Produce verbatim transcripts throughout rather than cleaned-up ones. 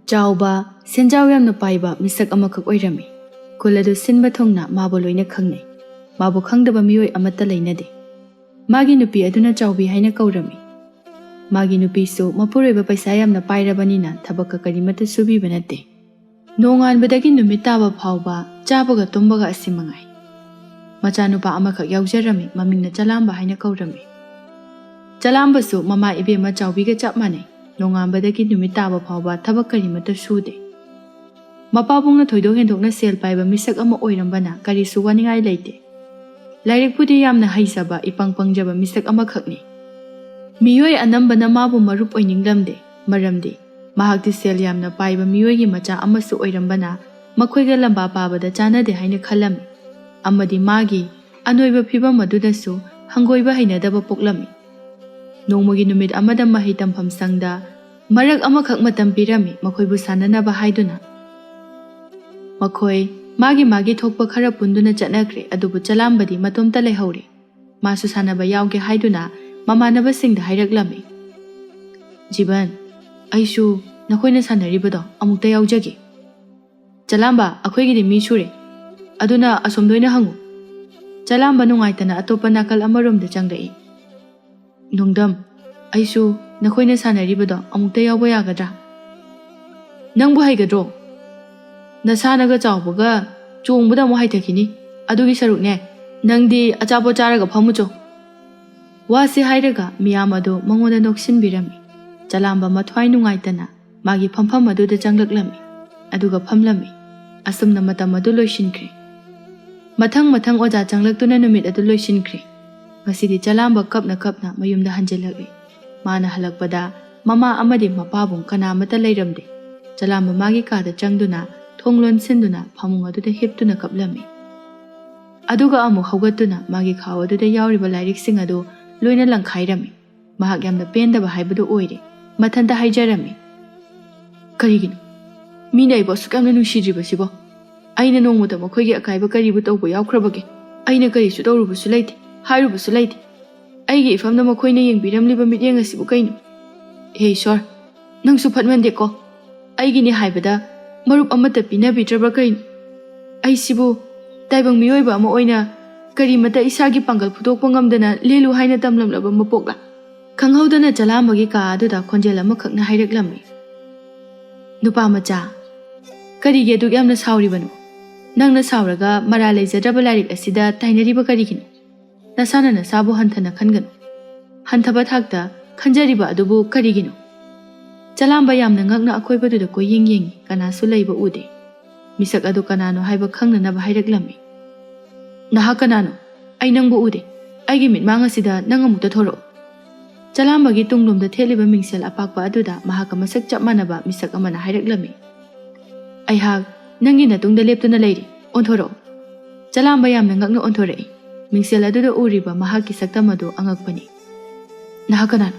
ꯆꯥꯎꯕ, ꯁꯦꯟꯖꯥꯎ ꯌꯥꯝꯅ ꯄꯥꯏꯕ ꯃꯤꯁꯛ ꯑꯃꯈꯛ ꯑꯣꯏꯔꯝꯃꯤ꯫ ꯈꯨꯜ ꯑꯗꯨ ꯁꯤꯟꯕ ꯊꯨꯡꯅ ꯃꯥꯕꯨ ꯂꯣꯏꯅ ꯈꯪꯅꯩ꯫ ꯃꯥꯕꯨ ꯈꯪꯗꯕ ꯃꯤꯑꯣꯏ ꯑꯃꯠꯇ ꯂꯩꯅꯗꯦ꯫ ꯃꯥꯒꯤ ꯅꯨꯄꯤ ꯑꯗꯨꯅ ꯆꯥꯎꯕꯤ ꯍꯥꯏꯅ ꯀꯧꯔꯝꯃꯤ꯫ ꯃꯥꯒꯤ ꯅꯨꯄꯤꯁꯨ ꯃꯄꯨꯔꯣꯏꯕ ꯄꯩꯁꯥ ꯌꯥꯝꯅ ꯄꯥꯏꯔꯕꯅꯤꯅ ꯊꯕꯛꯀ ꯀꯔꯤꯃꯠꯇ ꯁꯨꯕꯤꯕ ꯅꯠꯇꯦ꯫ ꯅꯣꯡꯉꯥꯟꯕꯗꯒꯤ ꯅꯨꯃꯤꯠ ꯇꯥꯕ ꯐꯥꯎꯕ ꯆꯥꯕꯒ ꯇꯨꯝꯕꯒ ꯑꯁꯤ ꯃꯉꯥꯏ꯫ ꯃꯆꯥꯅꯨꯄꯥ ꯑꯃꯈꯛ ꯌꯥꯎꯖꯔꯝꯃꯤ, ꯃꯃꯤꯡꯅ ꯆꯂꯥꯝꯕ ꯍꯥꯏꯅ ꯀꯧꯔꯝꯃꯤ꯫ ꯆꯂꯥꯝꯕꯁꯨ ꯃꯃꯥ ꯏꯕꯦꯝꯃ ꯆꯥꯎꯕꯤꯒ ꯆꯞ ꯃꯥꯟꯅꯩ꯫ ꯅꯣꯡꯉꯥꯟꯕꯗꯒꯤ ꯅꯨꯃꯤꯠ ꯇꯥꯕ ꯐꯥꯎꯕ ꯊꯕꯛ ꯀꯔꯤꯃꯠꯇ ꯁꯨꯗꯦ꯫ ꯃꯄꯥꯕꯨꯡꯅ ꯊꯣꯏꯗꯣꯛ ꯍꯦꯟꯗꯣꯛꯅ ꯁꯦꯜ ꯄꯥꯏꯕ ꯃꯤꯁꯛ ꯑꯃ ꯑꯣꯏꯔꯝꯕꯅ ꯀꯔꯤꯁꯨ ꯋꯥꯅꯤꯡꯉꯥꯏ ꯂꯩꯇꯦ꯫ ꯂꯥꯏꯔꯤꯛꯄꯨꯗꯤ ꯌꯥꯝꯅ ꯍꯩꯖꯕ, ꯏꯄꯪ ꯄꯪꯖꯕ ꯃꯤꯁꯛ ꯑꯃꯈꯛꯅꯤ꯫ ꯃꯤꯑꯣꯏ ꯑꯅꯝꯕꯅ ꯃꯥꯕꯨ ꯃꯔꯨꯞ ꯑꯣꯏꯅꯤꯡꯂꯝꯗꯦ, ꯃꯔꯝꯗꯤ ꯃꯍꯥꯛꯇꯤ ꯁꯦꯜ ꯌꯥꯝꯅ ꯄꯥꯏꯕ ꯃꯤꯑꯣꯏꯒꯤ ꯃꯆꯥ ꯑꯃꯁꯨ ꯑꯣꯏꯔꯝꯕꯅ ꯃꯈꯣꯏꯒ ꯂꯝꯕꯥ ꯄꯥꯕꯗ ꯆꯥꯟꯅꯗꯦ ꯍꯥꯏꯅ ꯈꯜꯂꯝꯃꯤ꯫ ꯑꯃꯗꯤ ꯃꯥꯒꯤ ꯑꯅꯣꯏꯕ ꯐꯤꯕꯝ ꯑꯗꯨꯗꯁꯨ ꯍꯪꯒꯣꯏꯕ ꯍꯩꯅꯗꯕ ꯄꯣꯛꯂꯝꯃꯤ꯫ ꯅꯣꯡꯃꯒꯤ ꯅꯨꯃꯤꯠ ꯑꯃꯗ ꯃꯍꯩ ꯇꯝꯐꯝ ꯁꯪꯗ ꯃꯔꯛ ꯑꯃꯈꯛ ꯃꯇꯝ ꯄꯤꯔꯝꯃꯤ, ꯃꯈꯣꯏꯕꯨ ꯁꯥꯟꯅꯅꯕ ꯍꯥꯏꯗꯨꯅ꯫ ꯃꯈꯣꯏ ꯃꯥꯒꯤ ꯃꯥꯒꯤ ꯊꯣꯛꯄ ꯈꯔ ꯄꯨꯟꯗꯨꯅ ꯆꯠꯅꯈ꯭ꯔꯦ, ꯑꯗꯨꯕꯨ ꯆꯂꯥꯝꯕꯗꯤ ꯃꯇꯣꯝꯇ ꯂꯩꯍꯧꯔꯦ꯫ ꯃꯥꯁꯨ ꯁꯥꯟꯅꯕ ꯌꯥꯎꯒꯦ ꯍꯥꯏꯗꯨꯅ ꯃꯃꯥꯟꯅꯕꯁꯤꯡꯗ ꯍꯥꯏꯔꯛꯂꯝꯃꯤ, "ꯖꯤꯕꯟ, ꯑꯩꯁꯨ ꯅꯈꯣꯏꯅ ꯁꯥꯟꯅꯔꯤꯕꯗꯣ ꯑꯃꯨꯛꯇ ꯌꯥꯎꯖꯒꯦ꯫ ꯆꯂꯥꯝꯕ, ꯑꯩꯈꯣꯏꯒꯤꯗꯤ ꯃꯤ ꯁꯨꯔꯦ, ꯑꯗꯨꯅ ꯑꯁꯣꯝꯗ ꯑꯣꯏꯅ ꯍꯪꯉꯨ꯫" ꯆꯂꯥꯝꯕ ꯅꯨꯡꯉꯥꯏꯇꯅ ꯑꯇꯣꯞꯄ ꯅꯥꯀꯜ ꯑꯃꯔꯣꯝꯗ ꯆꯪꯂꯛꯏ꯫ "ꯅꯣꯡꯗꯝ, ꯑꯩꯁꯨ ꯅꯈꯣꯏꯅ ꯁꯥꯟꯅꯔꯤꯕꯗꯣ ꯑꯃꯨꯛꯇ ꯌꯥꯎꯕ ꯌꯥꯒꯗ꯭ꯔꯥ?" "ꯅꯪꯕꯨ ꯍꯩꯒꯗ꯭ꯔꯣ? ꯅꯁꯥꯅꯒ ꯆꯥꯎꯕꯒ ꯆꯣꯡꯕꯗ ꯑꯃꯨꯛ ꯍꯩꯊꯈꯤꯅꯤ꯫ ꯑꯗꯨꯒꯤ ꯁꯔꯨꯛꯅꯦ, ꯅꯪꯗꯤ ꯑꯆꯥꯄꯣꯠ ꯆꯥꯔꯒ ꯐꯝꯃꯨꯆꯣ꯫" ꯋꯥꯁꯤ ꯍꯥꯏꯔꯒ ꯃꯤꯌꯥꯝ ꯑꯗꯨ ꯃꯉꯣꯟꯗ ꯅꯣꯛꯁꯤꯟꯕꯤꯔꯝꯃꯤ꯫ ꯆꯂꯥꯝꯕ ꯃꯊ꯭ꯋꯥꯏ ꯅꯨꯡꯉꯥꯏꯇꯅ ꯃꯥꯒꯤ ꯐꯝꯐꯝ ꯑꯗꯨꯗ ꯆꯪꯂꯛꯂꯝꯃꯤ, ꯑꯗꯨꯒ ꯐꯝꯂꯝꯃꯤ꯫ ꯑꯁꯨꯝꯅ ꯃꯇꯝ ꯑꯗꯨ ꯂꯣꯏꯁꯤꯟꯈ꯭ꯔꯦ꯫ ꯃꯊꯪ ꯃꯊꯪ ꯑꯣꯖꯥ ꯆꯪꯂꯛꯇꯨꯅ ꯅꯨꯃꯤꯠ ꯑꯗꯨ ꯂꯣꯏꯁꯤꯟꯈ꯭ꯔꯦ꯫ ꯉꯁꯤꯗꯤ ꯆꯂꯥꯝꯕ ꯀꯞꯅ ꯀꯞꯅ ꯃꯌꯨꯝꯗ ꯍꯟꯖꯤꯜꯂꯛꯂꯦ꯫ ꯃꯥꯅ ꯍꯜꯂꯛꯄꯗ ꯃꯃꯥ ꯑꯃꯗꯤ ꯃꯄꯥꯕꯨꯡ ꯀꯅꯥꯃꯠꯇ ꯂꯩꯔꯝꯗꯦ꯫ ꯆꯂꯥꯝꯕ ꯃꯥꯒꯤ ꯀꯥꯗ ꯆꯪꯗꯨꯅ ꯊꯣꯡ ꯂꯣꯟꯁꯤꯟꯗꯨꯅ ꯐꯃꯨꯡ ꯑꯗꯨꯗ ꯍꯤꯞꯇꯨꯅ ꯀꯞꯂꯝꯃꯤ꯫ ꯑꯗꯨꯒ ꯑꯃꯨꯛ ꯍꯧꯒꯠꯇꯨꯅ ꯃꯥꯒꯤ ꯈꯥꯎ ꯑꯗꯨꯗ ꯌꯥꯎꯔꯤꯕ ꯂꯥꯏꯔꯤꯛꯁꯤꯡ ꯑꯗꯨ ꯂꯣꯏꯅ ꯂꯪꯈꯥꯏꯔꯝꯃꯤ꯫ ꯃꯍꯥꯛ ꯌꯥꯝꯅ ꯄꯦꯟꯗꯕ ꯍꯥꯏꯕꯗꯨ ꯑꯣꯏꯔꯦ꯫ ꯃꯊꯟꯇ ꯍꯥꯏꯖꯔꯝꯃꯤ, "ꯀꯔꯤꯒꯤꯅꯣ ꯃꯤꯅ ꯑꯩꯕꯨ ꯑꯁꯨꯛ ꯌꯥꯝꯅ ꯅꯨꯡꯁꯤꯗ꯭ꯔꯤꯕꯁꯤꯕꯣ? ꯑꯩꯅ ꯅꯣꯡꯃꯇ ꯃꯈꯣꯏꯒꯤ ꯑꯀꯥꯏꯕ ꯀꯔꯤꯕꯨ ꯇꯧꯕ ꯌꯥꯎꯈ꯭ꯔꯕꯒꯦ? ꯑꯩꯅ ꯀꯔꯤꯁꯨ ꯇꯧꯔꯨꯕꯁꯨ ꯂꯩꯇꯦ, ꯍꯥꯏꯔꯨꯕꯁꯨ ꯂꯩꯇꯦ꯫ ꯑꯩꯒꯤ ꯏꯐꯝꯗ ꯃꯈꯣꯏꯅ ꯌꯦꯡꯕꯤꯔꯝꯂꯤꯕ ꯃꯤꯠꯌꯦꯡ ꯑꯁꯤꯕꯨ ꯀꯩꯅꯣ? ꯍꯦ ꯏꯁꯣꯔ, ꯅꯪꯁꯨ ꯐꯠꯃꯟꯗꯦꯀꯣ꯫" ꯑꯩꯒꯤꯅꯤ ꯍꯥꯏꯕꯗ ꯃꯔꯨꯞ ꯑꯃꯠꯇ ꯄꯤꯅꯕꯤꯗ꯭ꯔꯕ꯭ꯔꯥ ꯀꯩꯅꯣ? ꯑꯩꯁꯤꯕꯨ ꯇꯥꯏꯕꯪ ꯃꯤꯑꯣꯏꯕ ꯑꯃ ꯑꯣꯏꯅ ꯀꯔꯤꯃꯇ ꯏꯁꯥꯒꯤ ꯄꯥꯡꯒꯜ ꯐꯨꯗꯣꯛꯄ ꯉꯝꯗꯅ ꯂꯦꯜꯂꯨ ꯍꯥꯏꯅ ꯇꯝꯂꯝꯂꯕ ꯃꯄꯣꯛꯂꯥ? ꯈꯪꯍꯧꯗꯅ ꯆꯂꯥꯝꯕꯒꯤ ꯀꯥ ꯑꯗꯨꯗ ꯈꯣꯟꯖꯦꯜ ꯑꯃꯈꯛꯅ ꯍꯥꯏꯔꯛꯂꯝꯃꯤ, "ꯅꯨꯄꯥ ꯃꯆꯥ, ꯀꯔꯤꯒꯤ ꯑꯗꯨꯛ ꯌꯥꯝꯅ ꯁꯥꯎꯔꯤꯕꯅꯣ? ꯅꯪꯅ ꯁꯥꯎꯔꯒ ꯃꯔꯥ ꯂꯩꯖꯗ꯭ꯔꯕ ꯂꯥꯏꯔꯤꯛ ꯑꯁꯤꯗ ꯇꯥꯏꯅꯔꯤꯕ ꯀꯔꯤꯒꯤꯅꯣ? ꯅꯁꯥꯅ ꯅꯁꯥꯕꯨ ꯍꯟꯊꯅ ꯈꯟꯒꯅꯨ꯫ ꯍꯟꯊꯕ ꯊꯥꯛꯇ ꯈꯟꯖꯔꯤꯕ ꯑꯗꯨꯕꯨ ꯀꯔꯤꯒꯤꯅꯣ?" ꯆꯂꯥꯝꯕ ꯌꯥꯝꯅ ꯉꯛꯅ ꯑꯀꯣꯏꯕꯗꯨꯗ ꯀꯣꯏꯌꯦꯡ ꯌꯦꯡꯉꯤ, ꯀꯅꯥꯁꯨ ꯂꯩꯕ ꯎꯗꯦ꯫ ꯃꯤꯁꯛ ꯑꯗꯨ ꯀꯅꯥꯅꯣ ꯍꯥꯏꯕ ꯈꯪꯅꯅꯕ ꯍꯥꯏꯔꯛꯂꯝꯃꯤ, "ꯅꯍꯥꯛ ꯀꯅꯥꯅꯣ? ꯑꯩ ꯅꯪꯕꯨ ꯎꯗꯦ꯫ ꯑꯩꯒꯤ ꯃꯤꯠꯃꯥꯡ ꯑꯁꯤꯗ ꯅꯪ ꯑꯃꯨꯛꯇ ꯊꯣꯔꯛꯑꯣ꯫" ꯆꯂꯥꯝꯕꯒꯤ ꯇꯨꯡꯂꯣꯝꯗ ꯊꯦꯠꯂꯤꯕ ꯃꯤꯡꯁꯦꯜ ꯑꯄꯥꯛꯄ ꯑꯗꯨꯗ ꯃꯍꯥꯛꯀ ꯃꯁꯛ ꯆꯞ ꯃꯥꯟꯅꯕ ꯃꯤꯁꯛ ꯑꯃꯅ ꯍꯥꯏꯔꯛꯂꯝꯃꯤ, "ꯑꯩꯍꯥꯛ ꯅꯪꯒꯤ ꯅꯇꯨꯡꯗ ꯂꯦꯞꯇꯨꯅ ꯂꯩꯔꯤ, ꯑꯣꯟꯊꯣꯔꯛꯑꯣ꯫" ꯆꯂꯥꯝꯕ ꯌꯥꯝꯅ ꯉꯛꯅ ꯑꯣꯟꯊꯣꯔꯛꯏ꯫ ꯃꯤꯡꯁꯦꯜ ꯑꯗꯨꯗ ꯎꯔꯤꯕ ꯃꯍꯥꯛꯀꯤ ꯁꯛꯇꯝ ꯑꯗꯨ ꯑꯉꯛꯄꯅꯤ꯫ "ꯅꯍꯥꯛ ꯀꯅꯥꯅꯣ?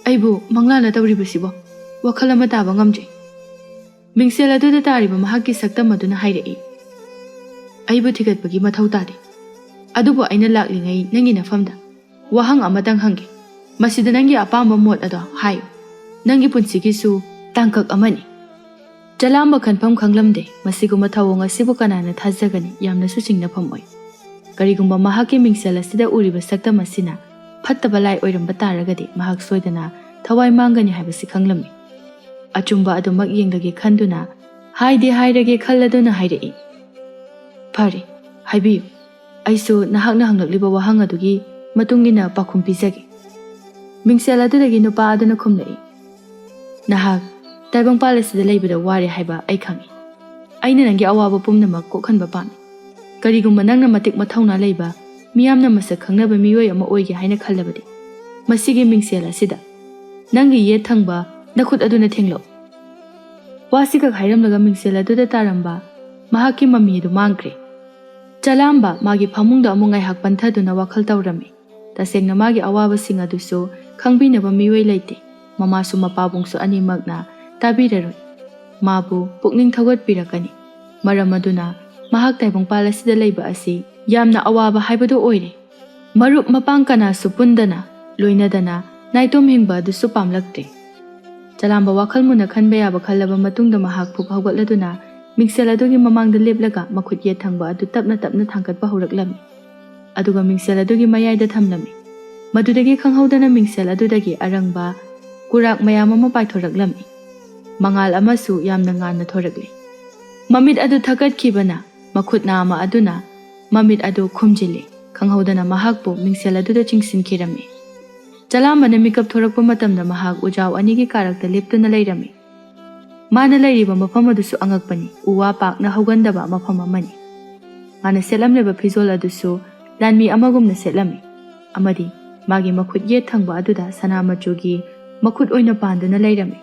ꯑꯩꯕꯨ ꯃꯪꯂꯥꯅ ꯇꯧꯔꯤꯕꯁꯤꯕꯣ? ꯋꯥꯈꯜ ꯑꯃ ꯇꯥꯕ ꯉꯝꯗ꯭ꯔꯦ꯫" ꯃꯤꯡꯁꯦꯜ ꯑꯗꯨꯗ ꯇꯥꯔꯤꯕ ꯃꯍꯥꯛꯀꯤ ꯁꯛꯇꯝ ꯑꯗꯨꯅ ꯍꯥꯏꯔꯛꯏ, "ꯑꯩꯕꯨ ꯊꯤꯒꯠꯄꯒꯤ ꯃꯊꯧ ꯇꯥꯗꯦ꯫ ꯑꯗꯨꯕꯨ ꯑꯩꯅ ꯂꯥꯛꯂꯤꯉꯩ ꯅꯪꯒꯤ ꯅꯐꯝꯗ ꯋꯥꯍꯪ ꯑꯃꯇꯪ ꯍꯪꯒꯦ꯫ ꯃꯁꯤꯗ ꯅꯪꯒꯤ ꯑꯄꯥꯝꯕ ꯃꯣꯠ ꯑꯗꯣ ꯍꯥꯏꯌꯨ꯫ ꯅꯪꯒꯤ ꯄꯨꯟꯁꯤꯒꯤꯁꯨ ꯇꯥꯡꯀꯛ ꯑꯃꯅꯤ꯫" ꯆꯂꯥꯝꯕ ꯈꯟꯐꯝ ꯈꯪꯂꯝꯗꯦ꯫ ꯃꯁꯤꯒꯨꯝꯕ ꯊꯧꯑꯣꯡ ꯑꯁꯤꯕꯨ ꯀꯅꯥꯅ ꯊꯥꯖꯒꯅꯤ? ꯌꯥꯝꯅꯁꯨ ꯆꯤꯡꯅꯐꯝ ꯑꯣꯏ꯫ ꯀꯔꯤꯒꯨꯝꯕ ꯃꯍꯥꯛꯀꯤ ꯃꯤꯡꯁꯦꯜ ꯑꯁꯤꯗ ꯎꯔꯤꯕ ꯁꯛꯇꯝ ꯑꯁꯤꯅ ꯐꯠꯇꯕ ꯂꯥꯏ ꯑꯣꯏꯔꯝꯕ ꯇꯥꯔꯒꯗꯤ ꯃꯍꯥꯛ ꯁꯣꯏꯗꯅ ꯊꯋꯥꯏ ꯃꯥꯡꯒꯅꯤ ꯍꯥꯏꯕꯁꯤ ꯈꯪꯂꯝꯃꯤ꯫ ꯑꯆꯨꯝꯕ ꯑꯗꯨꯃꯛ ꯌꯦꯡꯂꯒꯦ ꯈꯟꯗꯨꯅ ꯍꯥꯏꯗꯤ ꯍꯥꯏꯔꯒꯦ ꯈꯜꯂꯗꯨꯅ ꯍꯥꯏꯔꯛꯏ, "ꯐꯔꯦ, ꯍꯥꯏꯕꯤꯌꯨ꯫ ꯑꯩꯁꯨ ꯅꯍꯥꯛꯅ ꯍꯪꯂꯛꯂꯤꯕ ꯋꯥꯍꯪ ꯑꯗꯨꯒꯤ ꯃꯇꯨꯡ ꯏꯟꯅ ꯄꯥꯎꯈꯨꯝ ꯄꯤꯖꯒꯦ꯫" ꯃꯤꯡꯁꯦꯜ ꯑꯗꯨꯗꯒꯤ ꯅꯨꯄꯥ ꯑꯗꯨꯅ ꯈꯨꯝꯂꯛꯏ, "ꯅꯍꯥꯛ ꯇꯥꯏꯕꯪꯄꯥꯜ ꯑꯁꯤꯗ ꯂꯩꯕꯗ ꯋꯥꯔꯦ ꯍꯥꯏꯕ ꯑꯩ ꯈꯪꯏ꯫ ꯑꯩꯅ ꯅꯪꯒꯤ ꯑꯋꯥꯕ ꯄꯨꯝꯅꯃꯛ ꯀꯣꯛꯍꯟꯕ ꯄꯥꯝꯃꯤ꯫ ꯀꯔꯤꯒꯨꯝꯕ ꯅꯪꯅ ꯃꯇꯤꯛ ꯃꯊꯧꯅꯥ ꯂꯩꯕ, ꯃꯤꯌꯥꯝꯅ ꯃꯁꯛ ꯈꯪꯅꯕ ꯃꯤꯑꯣꯏ ꯑꯃ ꯑꯣꯏꯒꯦ ꯍꯥꯏꯅ ꯈꯜꯂꯕꯗꯤ, ꯃꯁꯤꯒꯤ ꯃꯤꯡꯁꯦꯜ ꯑꯁꯤꯗ ꯅꯪꯒꯤ ꯌꯦꯠ ꯊꯪꯕ ꯅꯈꯨꯠ ꯑꯗꯨꯅ ꯊꯦꯡꯂꯛꯎ꯫" ꯋꯥꯁꯤꯈꯛ ꯍꯥꯏꯔꯝꯂꯒ ꯃꯤꯡꯁꯦꯜ ꯑꯗꯨꯗ ꯇꯥꯔꯝꯕ ꯃꯍꯥꯛꯀꯤ ꯃꯃꯤ ꯑꯗꯨ ꯃꯥꯡꯈ꯭ꯔꯦ꯫ ꯆꯂꯥꯝꯕ ꯃꯥꯒꯤ ꯐꯃꯨꯡꯗ ꯑꯃꯨꯛ ꯉꯥꯏꯍꯥꯛ ꯄꯟꯊꯗꯨꯅ ꯋꯥꯈꯜ ꯇꯧꯔꯝꯃꯤ꯫ ꯇꯁꯦꯡꯅ ꯃꯥꯒꯤ ꯑꯋꯥꯕꯁꯤꯡ ꯑꯗꯨꯁꯨ ꯈꯪꯕꯤꯅꯕ ꯃꯤꯑꯣꯏ ꯂꯩꯇꯦ꯫ ꯃꯃꯥꯁꯨ ꯃꯄꯥꯕꯨꯡꯁꯨ ꯑꯅꯤꯃꯛꯅ ꯇꯥꯕꯤꯔꯔꯣꯏ꯫ ꯃꯥꯕꯨ ꯄꯨꯛꯅꯤꯡ ꯊꯧꯒꯠꯄꯤꯔꯛꯀꯅꯤ꯫ ꯃꯔꯝ ꯑꯗꯨꯅ ꯃꯍꯥꯛ ꯇꯥꯏꯕꯪꯄꯥꯜ ꯑꯁꯤꯗ ꯂꯩꯕ ꯑꯁꯤ ꯌꯥꯝꯅ ꯑꯋꯥꯕ ꯍꯥꯏꯕꯗꯨ ꯑꯣꯏꯔꯦ꯫ ꯃꯔꯨꯞ ꯃꯄꯥꯡ ꯀꯅꯥꯁꯨ ꯄꯨꯟꯗꯅ, ꯂꯣꯏꯅꯗꯅ ꯅꯥꯏꯇꯣꯝ ꯍꯤꯡꯕ ꯑꯗꯨꯁꯨ ꯄꯥꯝꯂꯛꯇꯦ꯫ ꯆꯂꯥꯝꯕ ꯋꯥꯈꯜ ꯃꯨꯟꯅ ꯈꯟꯕ ꯌꯥꯕ ꯈꯜꯂꯕ ꯃꯇꯨꯡꯗ ꯃꯍꯥꯛ ꯐꯨꯛ ꯍꯧꯒꯠꯂꯗꯨꯅ ꯃꯤꯡꯁꯦꯜ ꯑꯗꯨꯒꯤ ꯃꯃꯥꯡꯗ ꯂꯦꯞꯂꯒ ꯃꯈꯨꯠ ꯌꯦꯠ ꯊꯪꯕ ꯑꯗꯨ ꯇꯞꯅ ꯇꯞꯅ ꯊꯥꯡꯒꯠꯄ ꯍꯧꯔꯛꯂꯝꯃꯤ꯫ ꯑꯗꯨꯒ ꯃꯤꯡꯁꯦꯜ ꯑꯗꯨꯒꯤ ꯃꯌꯥꯏꯗ ꯊꯝꯂꯝꯃꯤ꯫ ꯃꯗꯨꯗꯒꯤ ꯈꯪꯍꯧꯗꯅ ꯃꯤꯡꯁꯦꯜ ꯑꯗꯨꯗꯒꯤ ꯑꯔꯪꯕ ꯀꯨꯔꯥꯛ ꯃꯌꯥꯝ ꯑꯃ ꯄꯥꯏꯊꯣꯔꯛꯂꯝꯃꯤ꯫ ꯃꯉꯥꯜ ꯑꯃꯁꯨ ꯌꯥꯝꯅ ꯉꯥꯟꯅ ꯊꯣꯔꯛꯂꯤ꯫ ꯃꯃꯤꯠ ꯑꯗꯨ ꯊꯛꯀꯠꯈꯤꯕꯅ ꯃꯈꯨꯠ ꯅꯥꯝꯃ ꯑꯗꯨꯅ ꯃꯃꯤꯠ ꯑꯗꯨ ꯈꯨꯝꯖꯤꯜꯂꯤ꯫ ꯈꯪꯍꯧꯗꯅ ꯃꯍꯥꯛꯄꯨ ꯃꯤꯡꯁꯦꯜ ꯑꯗꯨꯗ ꯆꯤꯡꯁꯤꯟꯈꯤꯔꯝꯃꯤ꯫ ꯆꯂꯥꯝꯕꯅ ꯃꯤꯀꯞ ꯊꯣꯔꯛꯄ ꯃꯇꯝꯗ ꯃꯍꯥꯛ ꯎꯖꯥꯎ ꯑꯅꯤꯒꯤ ꯀꯥꯔꯛꯇ ꯂꯦꯞꯇꯨꯅ ꯂꯩꯔꯝꯃꯤ꯫ ꯃꯥꯅ ꯂꯩꯔꯤꯕ ꯃꯐꯝ ꯑꯗꯨꯁꯨ ꯑꯉꯛꯄꯅꯤ, ꯎ ꯋꯥ ꯄꯥꯛꯅ ꯍꯧꯒꯟꯗꯕ ꯃꯐꯝ ꯑꯃꯅꯤ꯫ ꯃꯥꯅ ꯁꯦꯠꯂꯝꯂꯤꯕ ꯐꯤꯖꯣꯜ ꯑꯗꯨꯁꯨ ꯂꯥꯟꯃꯤ ꯑꯃꯒꯨꯝꯅ ꯁꯦꯠꯂꯝꯃꯤ, ꯑꯃꯗꯤ ꯃꯥꯒꯤ ꯃꯈꯨꯠ ꯌꯦꯠ ꯊꯪꯕ ꯑꯗꯨꯗ ꯁꯅꯥ ꯃꯆꯨꯒꯤ ꯃꯈꯨꯠ ꯑꯣꯏꯅ ꯄꯥꯟꯗꯨꯅ ꯂꯩꯔꯝꯃꯤ꯫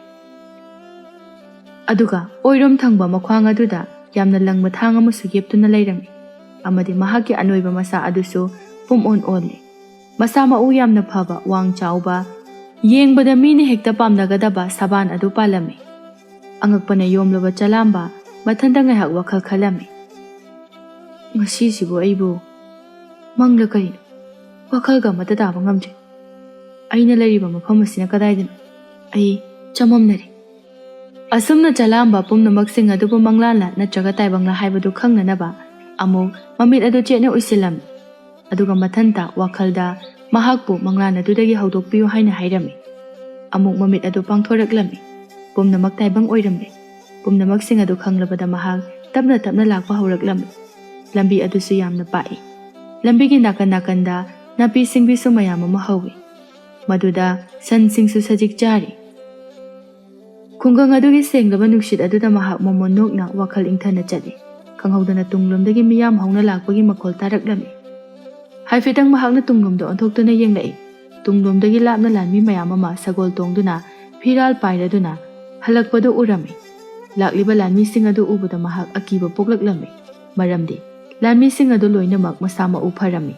ꯑꯗꯨꯒ ꯑꯣꯏꯔꯣꯝ ꯊꯪꯕ ꯃꯈ꯭ꯋꯥꯡ ꯑꯗꯨꯗ ꯌꯥꯝꯅ ꯂꯪꯕ ꯊꯥꯡ ꯑꯃꯁꯨ ꯌꯦꯞꯇꯨꯅ ꯂꯩꯔꯝꯃꯤ, ꯑꯃꯗꯤ ꯃꯍꯥꯛꯀꯤ ꯑꯅꯣꯏꯕ ꯃꯁꯥ ꯑꯗꯨꯁꯨ ꯄꯨꯝ ꯑꯣꯟ ꯑꯣꯜꯂꯤ꯫ ꯃꯁꯥ ꯃꯎ ꯌꯥꯝꯅ ꯐꯕ, ꯋꯥꯡ ꯆꯥꯎꯕ, ꯌꯦꯡꯕꯗ ꯃꯤꯅ ꯍꯦꯛꯇ ꯄꯥꯝꯅꯒꯗꯕ ꯁꯕꯥꯟ ꯑꯗꯨ ꯄꯥꯜꯂꯝꯃꯤ꯫ ꯑꯉꯛꯄꯅ ꯌꯣꯝꯂꯕ ꯆꯂꯥꯝꯕ ꯃꯊꯟꯇ ꯉꯥꯏꯍꯥꯛ ꯋꯥꯈꯜ ꯈꯜꯂꯝꯃꯤ꯫ "ꯉꯁꯤꯁꯤꯕꯨ ꯑꯩꯕꯨ ꯃꯪꯂ ꯀꯔꯤꯅꯣ? ꯋꯥꯈꯜꯒ ꯑꯃꯠꯇ ꯇꯥꯕ ꯉꯝꯗ꯭ꯔꯦ꯫ ꯑꯩꯅ ꯂꯩꯔꯤꯕ ꯃꯐꯝ ꯑꯁꯤꯅ ꯀꯗꯥꯏꯗꯅꯣ? ꯑꯩ ꯆꯃꯝꯅꯔꯦ꯫" ꯑꯁꯨꯝꯅ ꯆꯂꯥꯝꯕ ꯄꯨꯝꯅꯃꯛꯁꯤꯡ ꯑꯗꯨꯕꯨ ꯃꯪꯂꯥꯟꯂ ꯅꯠꯇ꯭ꯔꯒ ꯇꯥꯏꯕꯪꯂ ꯍꯥꯏꯕꯗꯨ ꯈꯪꯅꯅꯕ ꯑꯃꯨꯛ ꯃꯃꯤꯠ ꯑꯗꯨ ꯆꯦꯠꯅ ꯎꯏꯁꯤꯜꯂꯝꯃꯤ꯫ ꯑꯗꯨꯒ ꯃꯊꯟꯇ ꯋꯥꯈꯜꯗ ꯃꯍꯥꯛꯄꯨ ꯃꯪꯂꯥꯟ ꯑꯗꯨꯗꯒꯤ ꯍꯧꯗꯣꯛꯄꯤꯌꯨ ꯍꯥꯏꯅ ꯍꯥꯏꯔꯝꯃꯤ꯫ ꯑꯃꯨꯛ ꯃꯃꯤꯠ ꯑꯗꯨ ꯄꯥꯡꯊꯣꯔꯛꯂꯝꯃꯤ꯫ ꯄꯨꯝꯅꯃꯛ ꯇꯥꯏꯕꯪ ꯑꯣꯏꯔꯝꯃꯤ꯫ ꯄꯨꯝꯅꯃꯛꯁꯤꯡ ꯑꯗꯨ ꯈꯪꯂꯕꯗ ꯃꯍꯥꯛ ꯇꯞꯅ ꯇꯞꯅ ꯂꯥꯛꯄ ꯍꯧꯔꯛꯂꯝꯃꯤ꯫ ꯂꯝꯕꯤ ꯑꯗꯨꯁꯨ ꯌꯥꯝꯅ ꯄꯥꯛꯏ꯫ ꯂꯝꯕꯤꯒꯤ ꯅꯥꯀꯟ ꯅꯥꯀꯟꯗ ꯅꯥꯄꯤ ꯁꯤꯡꯕꯤꯁꯨ ꯃꯌꯥꯝ ꯑꯃ ꯍꯧꯏ꯫ ꯃꯗꯨꯗ ꯁꯟꯁꯤꯡꯁꯨ ꯁꯖꯤꯛ ꯆꯥꯔꯤ꯫ ꯈꯨꯡꯒꯪ ꯑꯗꯨꯒꯤ ꯁꯦꯡꯂꯕ ꯅꯨꯡꯁꯤꯠ ꯑꯗꯨꯗ ꯃꯍꯥꯛ ꯃꯣꯃꯣꯟ ꯅꯣꯛꯅ ꯋꯥꯈꯜ ꯏꯪꯊꯅ ꯆꯠꯂꯤ꯫ ꯈꯪꯍꯧꯗꯅ ꯇꯨꯡꯂꯣꯝꯗꯒꯤ ꯃꯤꯌꯥꯝ ꯍꯧꯅ ꯂꯥꯛꯄꯒꯤ ꯃꯈꯣꯜ ꯇꯥꯔꯛꯂꯝꯃꯤ꯫ ꯍꯥꯏꯐꯦꯠꯇꯪ ꯃꯍꯥꯛꯅ ꯇꯨꯡꯂꯣꯝꯗ ꯑꯣꯟꯊꯣꯛꯇꯨꯅ ꯌꯦꯡꯂꯛꯏ꯫ ꯇꯨꯡꯂꯣꯝꯗꯒꯤ ꯂꯥꯞꯅ ꯂꯥꯟꯃꯤ ꯃꯌꯥꯝ ꯑꯃ ꯁꯒꯣꯜ ꯇꯣꯡꯗꯨꯅ, ꯐꯤꯔꯥꯜ ꯄꯥꯏꯔꯗꯨꯅ ꯍꯜꯂꯛꯄꯗꯨ ꯎꯔꯝꯃꯤ꯫ ꯂꯥꯛꯂꯤꯕ ꯂꯥꯟꯃꯤꯁꯤꯡ ꯑꯗꯨ ꯎꯕꯗ ꯃꯍꯥꯛ ꯑꯀꯤꯕ ꯄꯣꯛꯂꯛꯂꯝꯃꯤ, ꯃꯔꯝꯗꯤ ꯂꯥꯟꯃꯤꯁꯤꯡ ꯑꯗꯨ ꯂꯣꯏꯅꯃꯛ ꯃꯁꯥ ꯃꯎ ꯐꯔꯝꯃꯤ꯫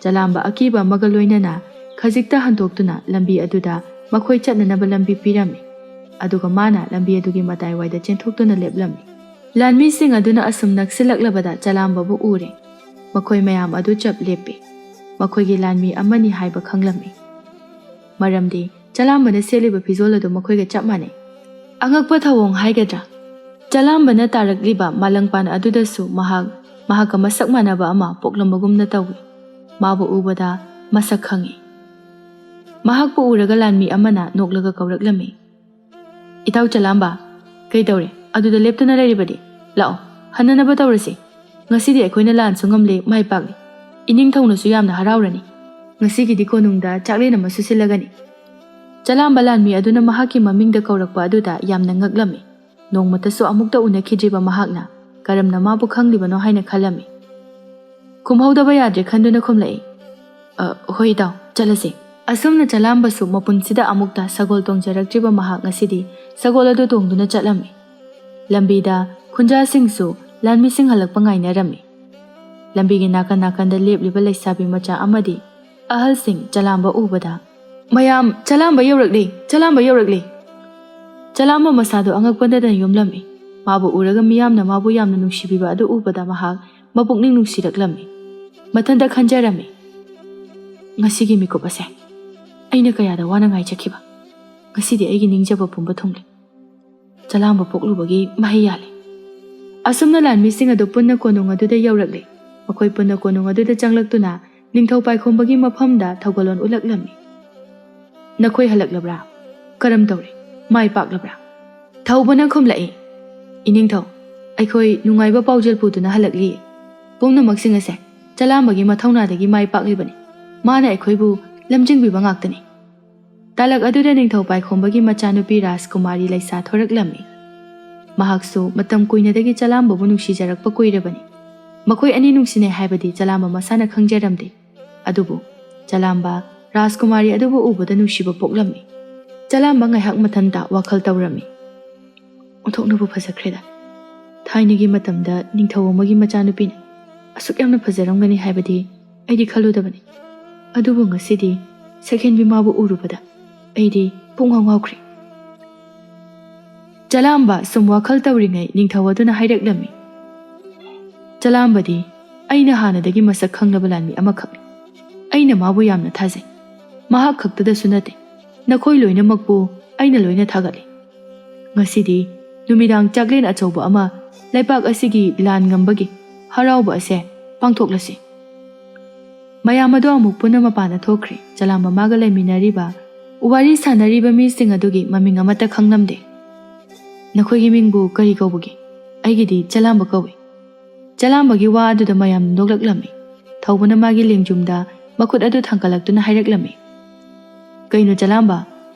ꯆꯂꯥꯝꯕ ꯑꯀꯤꯕ ꯑꯃꯒ ꯂꯣꯏꯅꯅ ꯈꯖꯤꯛꯇ ꯍꯟꯗꯣꯛꯇꯨꯅ ꯂꯝꯕꯤ ꯑꯗꯨꯗ ꯃꯈꯣꯏ ꯆꯠꯅꯅꯕ ꯂꯝꯕꯤ ꯄꯤꯔꯝꯃꯤ, ꯑꯗꯨꯒ ꯃꯥꯅ ꯂꯝꯕꯤ ꯑꯗꯨꯒꯤ ꯃꯇꯥꯏꯋꯥꯏꯗ ꯆꯦꯟꯊꯣꯛꯇꯨꯅ ꯂꯦꯞꯂꯝꯃꯤ꯫ ꯂꯥꯟꯃꯤꯁꯤꯡ ꯑꯗꯨꯅ ꯑꯁꯨꯝ ꯅꯛꯁꯤꯜꯂꯛꯂꯕꯗ ꯆꯂꯥꯝꯕꯕꯨ ꯎꯔꯦ꯫ ꯃꯈꯣꯏ ꯃꯌꯥꯝ ꯑꯗꯨ ꯆꯞ ꯂꯦꯞꯄꯤ꯫ ꯃꯈꯣꯏꯒꯤ ꯂꯥꯟꯃꯤ ꯑꯃꯅꯤ ꯍꯥꯏꯕ ꯈꯪꯂꯝꯃꯤ, ꯃꯔꯝꯗꯤ ꯆꯂꯥꯝꯕꯅ ꯁꯦꯠꯂꯤꯕ ꯐꯤꯖꯣꯜ ꯑꯗꯨ ꯃꯈꯣꯏꯒ ꯆꯞ ꯃꯥꯟꯅꯩ꯫ ꯑꯉꯛꯄ ꯊꯧꯑꯣꯡ ꯍꯥꯏꯒꯗ꯭ꯔꯥ? ꯆꯂꯥꯝꯕꯅ ꯇꯥꯔꯛꯂꯤꯕ ꯃꯥꯂꯪꯄꯥꯟ ꯑꯗꯨꯗꯁꯨ ꯃꯍꯥꯛ ꯃꯍꯥꯛꯀ ꯃꯁꯛ ꯃꯥꯟꯅꯕ ꯑꯃ ꯄꯣꯛꯂꯝꯕꯒꯨꯝꯅ ꯇꯧꯏ꯫ ꯃꯥꯕꯨ ꯎꯕꯗ ꯃꯁꯛ ꯈꯪꯏ꯫ ꯃꯍꯥꯛꯄꯨ ꯎꯔꯒ ꯂꯥꯟꯃꯤ ꯑꯃꯅ ꯅꯣꯛꯂꯒ ꯀꯧꯔꯛꯂꯝꯃꯤ, "ꯏꯇꯥꯎ ꯆꯂꯥꯝꯕ, ꯀꯩꯗꯧꯔꯦ ꯑꯗꯨꯗ ꯂꯦꯞꯇꯨꯅ ꯂꯩꯔꯤꯕꯗꯤ? ꯂꯥꯛꯑꯣ, ꯍꯟꯅꯅꯕ ꯇꯧꯔꯁꯤ꯫ ꯉꯁꯤꯗꯤ ꯑꯩꯈꯣꯏꯅ ꯂꯥꯟꯁꯨ ꯉꯝꯂꯦ, ꯃꯥꯏ ꯄꯥꯛꯂꯦ꯫ ꯏꯅꯤꯡꯊꯧꯅꯁꯨ ꯌꯥꯝꯅ ꯍꯔꯥꯎꯔꯅꯤ꯫ ꯉꯁꯤꯒꯤꯗꯤ ꯀꯣꯅꯨꯡꯗ ꯆꯥꯛꯂꯦꯟ ꯑꯃꯁꯨ ꯁꯤꯜꯂꯒꯅꯤ꯫" ꯆꯂꯥꯝꯕ ꯂꯥꯟꯃꯤ ꯑꯗꯨꯅ ꯃꯍꯥꯛꯀꯤ ꯃꯃꯤꯡꯗ ꯀꯧꯔꯛꯄ ꯑꯗꯨꯗ ꯌꯥꯝꯅ ꯉꯛꯂꯝꯃꯤ꯫ ꯅꯣꯡꯃꯇꯁꯨ ꯑꯃꯨꯛꯇ ꯎꯅꯈꯤꯗ꯭ꯔꯤꯕ ꯃꯍꯥꯛꯅ ꯀꯔꯝꯅ ꯃꯥꯕꯨ ꯈꯪꯂꯤꯕꯅꯣ ꯍꯥꯏꯅ ꯈꯜꯂꯝꯃꯤ꯫ ꯈꯨꯝꯍꯧꯗꯕ ꯌꯥꯗ꯭ꯔꯦ ꯈꯟꯗꯨꯅ ꯈꯨꯝꯂꯛꯏ, "ꯑ, ꯍꯣꯏ ꯏꯇꯥꯎ, ꯆꯠꯂꯁꯤ꯫" ꯑꯁꯨꯝꯅ ꯆꯂꯥꯝꯕꯁꯨ ꯃꯄꯨꯟꯁꯤꯗ ꯑꯃꯨꯛꯇ ꯁꯒꯣꯜ ꯇꯣꯡꯖꯔꯛꯇ꯭ꯔꯤꯕ ꯃꯍꯥꯛ ꯉꯁꯤꯗꯤ ꯁꯒꯣꯜ ꯑꯗꯨ ꯇꯣꯡꯗꯨꯅ ꯆꯠꯂꯝꯃꯤ꯫ ꯂꯝꯕꯤꯗ ꯈꯨꯟꯖꯥꯁꯤꯡꯁꯨ ꯂꯥꯟꯃꯤꯁꯤꯡ ꯍꯜꯂꯛꯄ ꯉꯥꯏꯅꯔꯝꯃꯤ꯫ ꯂꯝꯕꯤꯒꯤ ꯅꯥꯀꯟ ꯅꯥꯀꯟꯗ ꯂꯦꯞꯂꯤꯕ ꯂꯩꯁꯥꯕꯤ ꯃꯆꯥ ꯑꯃꯗꯤ ꯑꯍꯜꯁꯤꯡ ꯆꯂꯥꯝꯕ ꯎꯕꯗ, "ꯃꯌꯥꯝ, ꯆꯂꯥꯝꯕ ꯌꯧꯔꯛꯂꯦ! ꯆꯂꯥꯝꯕ ꯌꯧꯔꯛꯂꯦ!" ꯆꯂꯥꯝꯕ ꯃꯁꯥꯗꯨ ꯑꯉꯛꯄꯗ ꯌꯨꯝꯂꯝꯃꯤ꯫ ꯃꯥꯕꯨ ꯎꯔꯒ ꯃꯤꯌꯥꯝꯅ ꯃꯥꯕꯨ ꯌꯥꯝꯅ ꯅꯨꯡꯁꯤꯕꯤꯕ ꯑꯗꯨ ꯎꯕꯗ ꯃꯍꯥꯛ ꯃꯄꯨꯛꯅꯤꯡ ꯅꯨꯡꯁꯤꯔꯛꯂꯝꯃꯤ꯫ ꯃꯊꯟꯇ ꯈꯟꯖꯔꯝꯃꯤ, "ꯉꯁꯤꯒꯤ ꯃꯤꯀꯨꯞ ꯑꯁꯦ ꯑꯩꯅ ꯀꯌꯥꯗ ꯋꯥꯅ ꯉꯥꯏꯖꯈꯤꯕ! ꯉꯁꯤꯗꯤ ꯑꯩꯒꯤ ꯅꯤꯡꯖꯕ ꯄꯨꯝꯕ ꯊꯨꯡꯂꯦ꯫ ꯆꯂꯥꯝꯕ ꯄꯣꯛꯂꯨꯕꯒꯤ ꯃꯍꯩ ꯌꯥꯜꯂꯦ꯫" ꯑꯁꯨꯝꯅ ꯂꯥꯟꯃꯤꯁꯤꯡ ꯑꯗꯨ ꯄꯨꯟꯅ ꯀꯣꯅꯨꯡ ꯑꯗꯨꯗ ꯌꯧꯔꯛꯂꯦ꯫ ꯃꯈꯣꯏ ꯄꯨꯟꯅ ꯀꯣꯅꯨꯡ ꯑꯗꯨꯗ ꯆꯪꯂꯛꯇꯨꯅ ꯅꯤꯡꯊꯧ ꯄꯥꯏꯈꯣꯝꯕꯒꯤ ꯃꯐꯝꯗ ꯊꯧꯒꯜꯂꯣꯟ ꯎꯠꯂꯛꯂꯝꯃꯤ꯫ "ꯅꯈꯣꯏ ꯍꯜꯂꯛꯂꯕ꯭ꯔꯥ? ꯀꯔꯝ ꯇꯧꯔꯦ? ꯃꯥꯏ ꯄꯥꯛꯂꯕ꯭ꯔꯥ?" ꯊꯧꯕꯅ ꯈꯨꯝꯂꯛꯏ, "ꯏꯅꯤꯡꯊꯧ, ꯑꯩꯈꯣꯏ ꯅꯨꯡꯉꯥꯏꯕ ꯄꯥꯎꯖꯦꯜ ꯄꯨꯗꯨꯅ ꯍꯜꯂꯛꯂꯤ꯫ ꯄꯨꯝꯅꯃꯛꯁꯤꯡ ꯑꯁꯦ ꯆꯂꯥꯝꯕꯒꯤ ꯃꯊꯧꯅꯥꯗꯒꯤ ꯃꯥꯏ ꯄꯥꯛꯂꯤꯕꯅꯤ꯫ ꯃꯥꯅ ꯑꯩꯈꯣꯏꯕꯨ ꯂꯝꯖꯤꯡꯕꯤꯕ ꯉꯥꯛꯇꯅꯤ꯫" ꯇꯥꯂꯛ ꯑꯗꯨꯗ ꯅꯤꯡꯊꯧ ꯄꯥꯏꯈꯣꯝꯕꯒꯤ ꯃꯆꯥꯅꯨꯄꯤ ꯔꯥꯖꯀꯨꯃꯥꯔꯤ ꯂꯩꯁꯥ ꯊꯣꯔꯛꯂꯝꯃꯤ꯫ ꯃꯍꯥꯛꯁꯨ ꯃꯇꯝ ꯀꯨꯏꯅꯗꯒꯤ ꯆꯂꯥꯝꯕꯕꯨ ꯅꯨꯡꯁꯤꯖꯔꯛꯄ ꯀꯨꯏꯔꯕꯅꯤ꯫ ꯃꯈꯣꯏ ꯑꯅꯤ ꯅꯨꯡꯁꯤꯅꯩ ꯍꯥꯏꯕꯗꯤ ꯆꯂꯥꯝꯕ ꯃꯁꯥꯅ ꯈꯪꯖꯔꯝꯗꯦ꯫ ꯑꯗꯨꯕꯨ ꯆꯂꯥꯝꯕ ꯔꯥꯖꯀꯨꯃꯥꯔꯤ ꯑꯗꯨꯕꯨ ꯎꯕꯗ ꯅꯨꯡꯁꯤꯕ ꯄꯣꯛꯂꯝꯃꯤ꯫ ꯆꯂꯥꯝꯕ ꯉꯥꯏꯍꯥꯛ ꯃꯊꯟꯇ ꯋꯥꯈꯜ ꯇꯧꯔꯝꯃꯤ꯫ "ꯑꯣꯟꯊꯣꯛꯅꯕꯨ ꯐꯖꯈ꯭ꯔꯦꯗ꯫ ꯊꯥꯏꯅꯒꯤ ꯃꯇꯝꯗ ꯅꯤꯡꯊꯧ ꯑꯃꯒꯤ ꯃꯆꯥꯅꯨꯄꯤꯅ ꯑꯁꯨꯛ ꯌꯥꯝꯅ ꯐꯖꯔꯝꯒꯅꯤ ꯍꯥꯏꯕꯗꯤ ꯑꯩꯗꯤ ꯈꯜꯂꯨꯗꯕꯅꯤ꯫ ꯑꯗꯨꯕꯨ ꯉꯁꯤꯗꯤ ꯁꯛꯍꯦꯟꯕꯤ ꯃꯥꯕꯨ ꯎꯔꯨꯕꯗ ꯑꯩꯗꯤ ꯄꯨꯡꯉꯥꯎ ꯉꯥꯎꯈ꯭ꯔꯦ꯫" ꯆꯂꯥꯝꯕ ꯁꯨꯝ ꯋꯥꯈꯜ ꯇꯧꯔꯤꯉꯩ ꯅꯤꯡꯊꯧ ꯑꯗꯨꯅ ꯍꯥꯏꯔꯛꯂꯝꯃꯤ, "ꯆꯂꯥꯝꯕꯗꯤ ꯑꯩꯅ ꯍꯥꯟꯅꯗꯒꯤ ꯃꯁꯛ ꯈꯪꯂꯕ ꯂꯥꯟꯃꯤ ꯑꯃꯈꯛꯅꯤ꯫ ꯑꯩꯅ ꯃꯥꯕꯨ ꯌꯥꯝꯅ ꯊꯥꯖꯩ꯫ ꯃꯍꯥꯛ ꯈꯛꯇꯗꯁꯨ ꯅꯠꯇꯦ, ꯅꯈꯣꯏ ꯂꯣꯏꯅꯃꯛꯄꯨ ꯑꯩꯅ ꯂꯣꯏꯅ ꯊꯥꯒꯠꯂꯤ꯫ ꯉꯁꯤꯗꯤ ꯅꯨꯃꯤꯗꯥꯡ ꯆꯥꯛꯂꯦꯟ ꯑꯆꯧꯕ ꯑꯃ ꯂꯩꯕꯥꯛ ꯑꯁꯤꯒꯤ ꯂꯥꯟ ꯉꯝꯕꯒꯤ ꯍꯔꯥꯎꯕ ꯑꯁꯦ ꯄꯥꯡꯊꯣꯛꯂꯁꯤ꯫ ꯃꯌꯥꯝ ꯑꯗꯨ ꯑꯃꯨꯛ ꯄꯨꯟꯅ ꯃꯄꯥꯟꯗ ꯊꯣꯛꯈ꯭ꯔꯦ꯫ ꯆꯂꯥꯝꯕ ꯃꯥꯒ ꯂꯩꯃꯤꯟꯅꯔꯤꯕ, ꯋꯥꯔꯤ ꯁꯥꯟꯅꯔꯤꯕ ꯃꯤꯁꯤꯡ ꯑꯗꯨꯒꯤ ꯃꯃꯤꯡ ꯑꯃꯠꯇ ꯈꯪꯂꯝꯗꯦ꯫ "ꯅꯈꯣꯏꯒꯤ ꯃꯤꯡꯕꯨ ꯀꯔꯤ ꯀꯧꯕꯒꯦ?" "ꯑꯩꯒꯤꯗꯤ ꯆꯂꯥꯝꯕ ꯀꯧꯏ꯫" ꯆꯂꯥꯝꯕꯒꯤ ꯋꯥ ꯑꯗꯨꯗ ꯃꯌꯥꯝ ꯅꯣꯛꯂꯛꯂꯝꯃꯤ꯫ ꯊꯧꯕꯅ ꯃꯥꯒꯤ ꯂꯦꯡꯖꯨꯝꯗ ꯃꯈꯨꯠ ꯑꯗꯨ ꯊꯥꯡꯒꯠꯂꯛꯇꯨꯅ ꯍꯥꯏꯔꯛꯂꯝꯃꯤ, "ꯀꯩꯅꯣ ꯆꯂꯥꯝꯕ?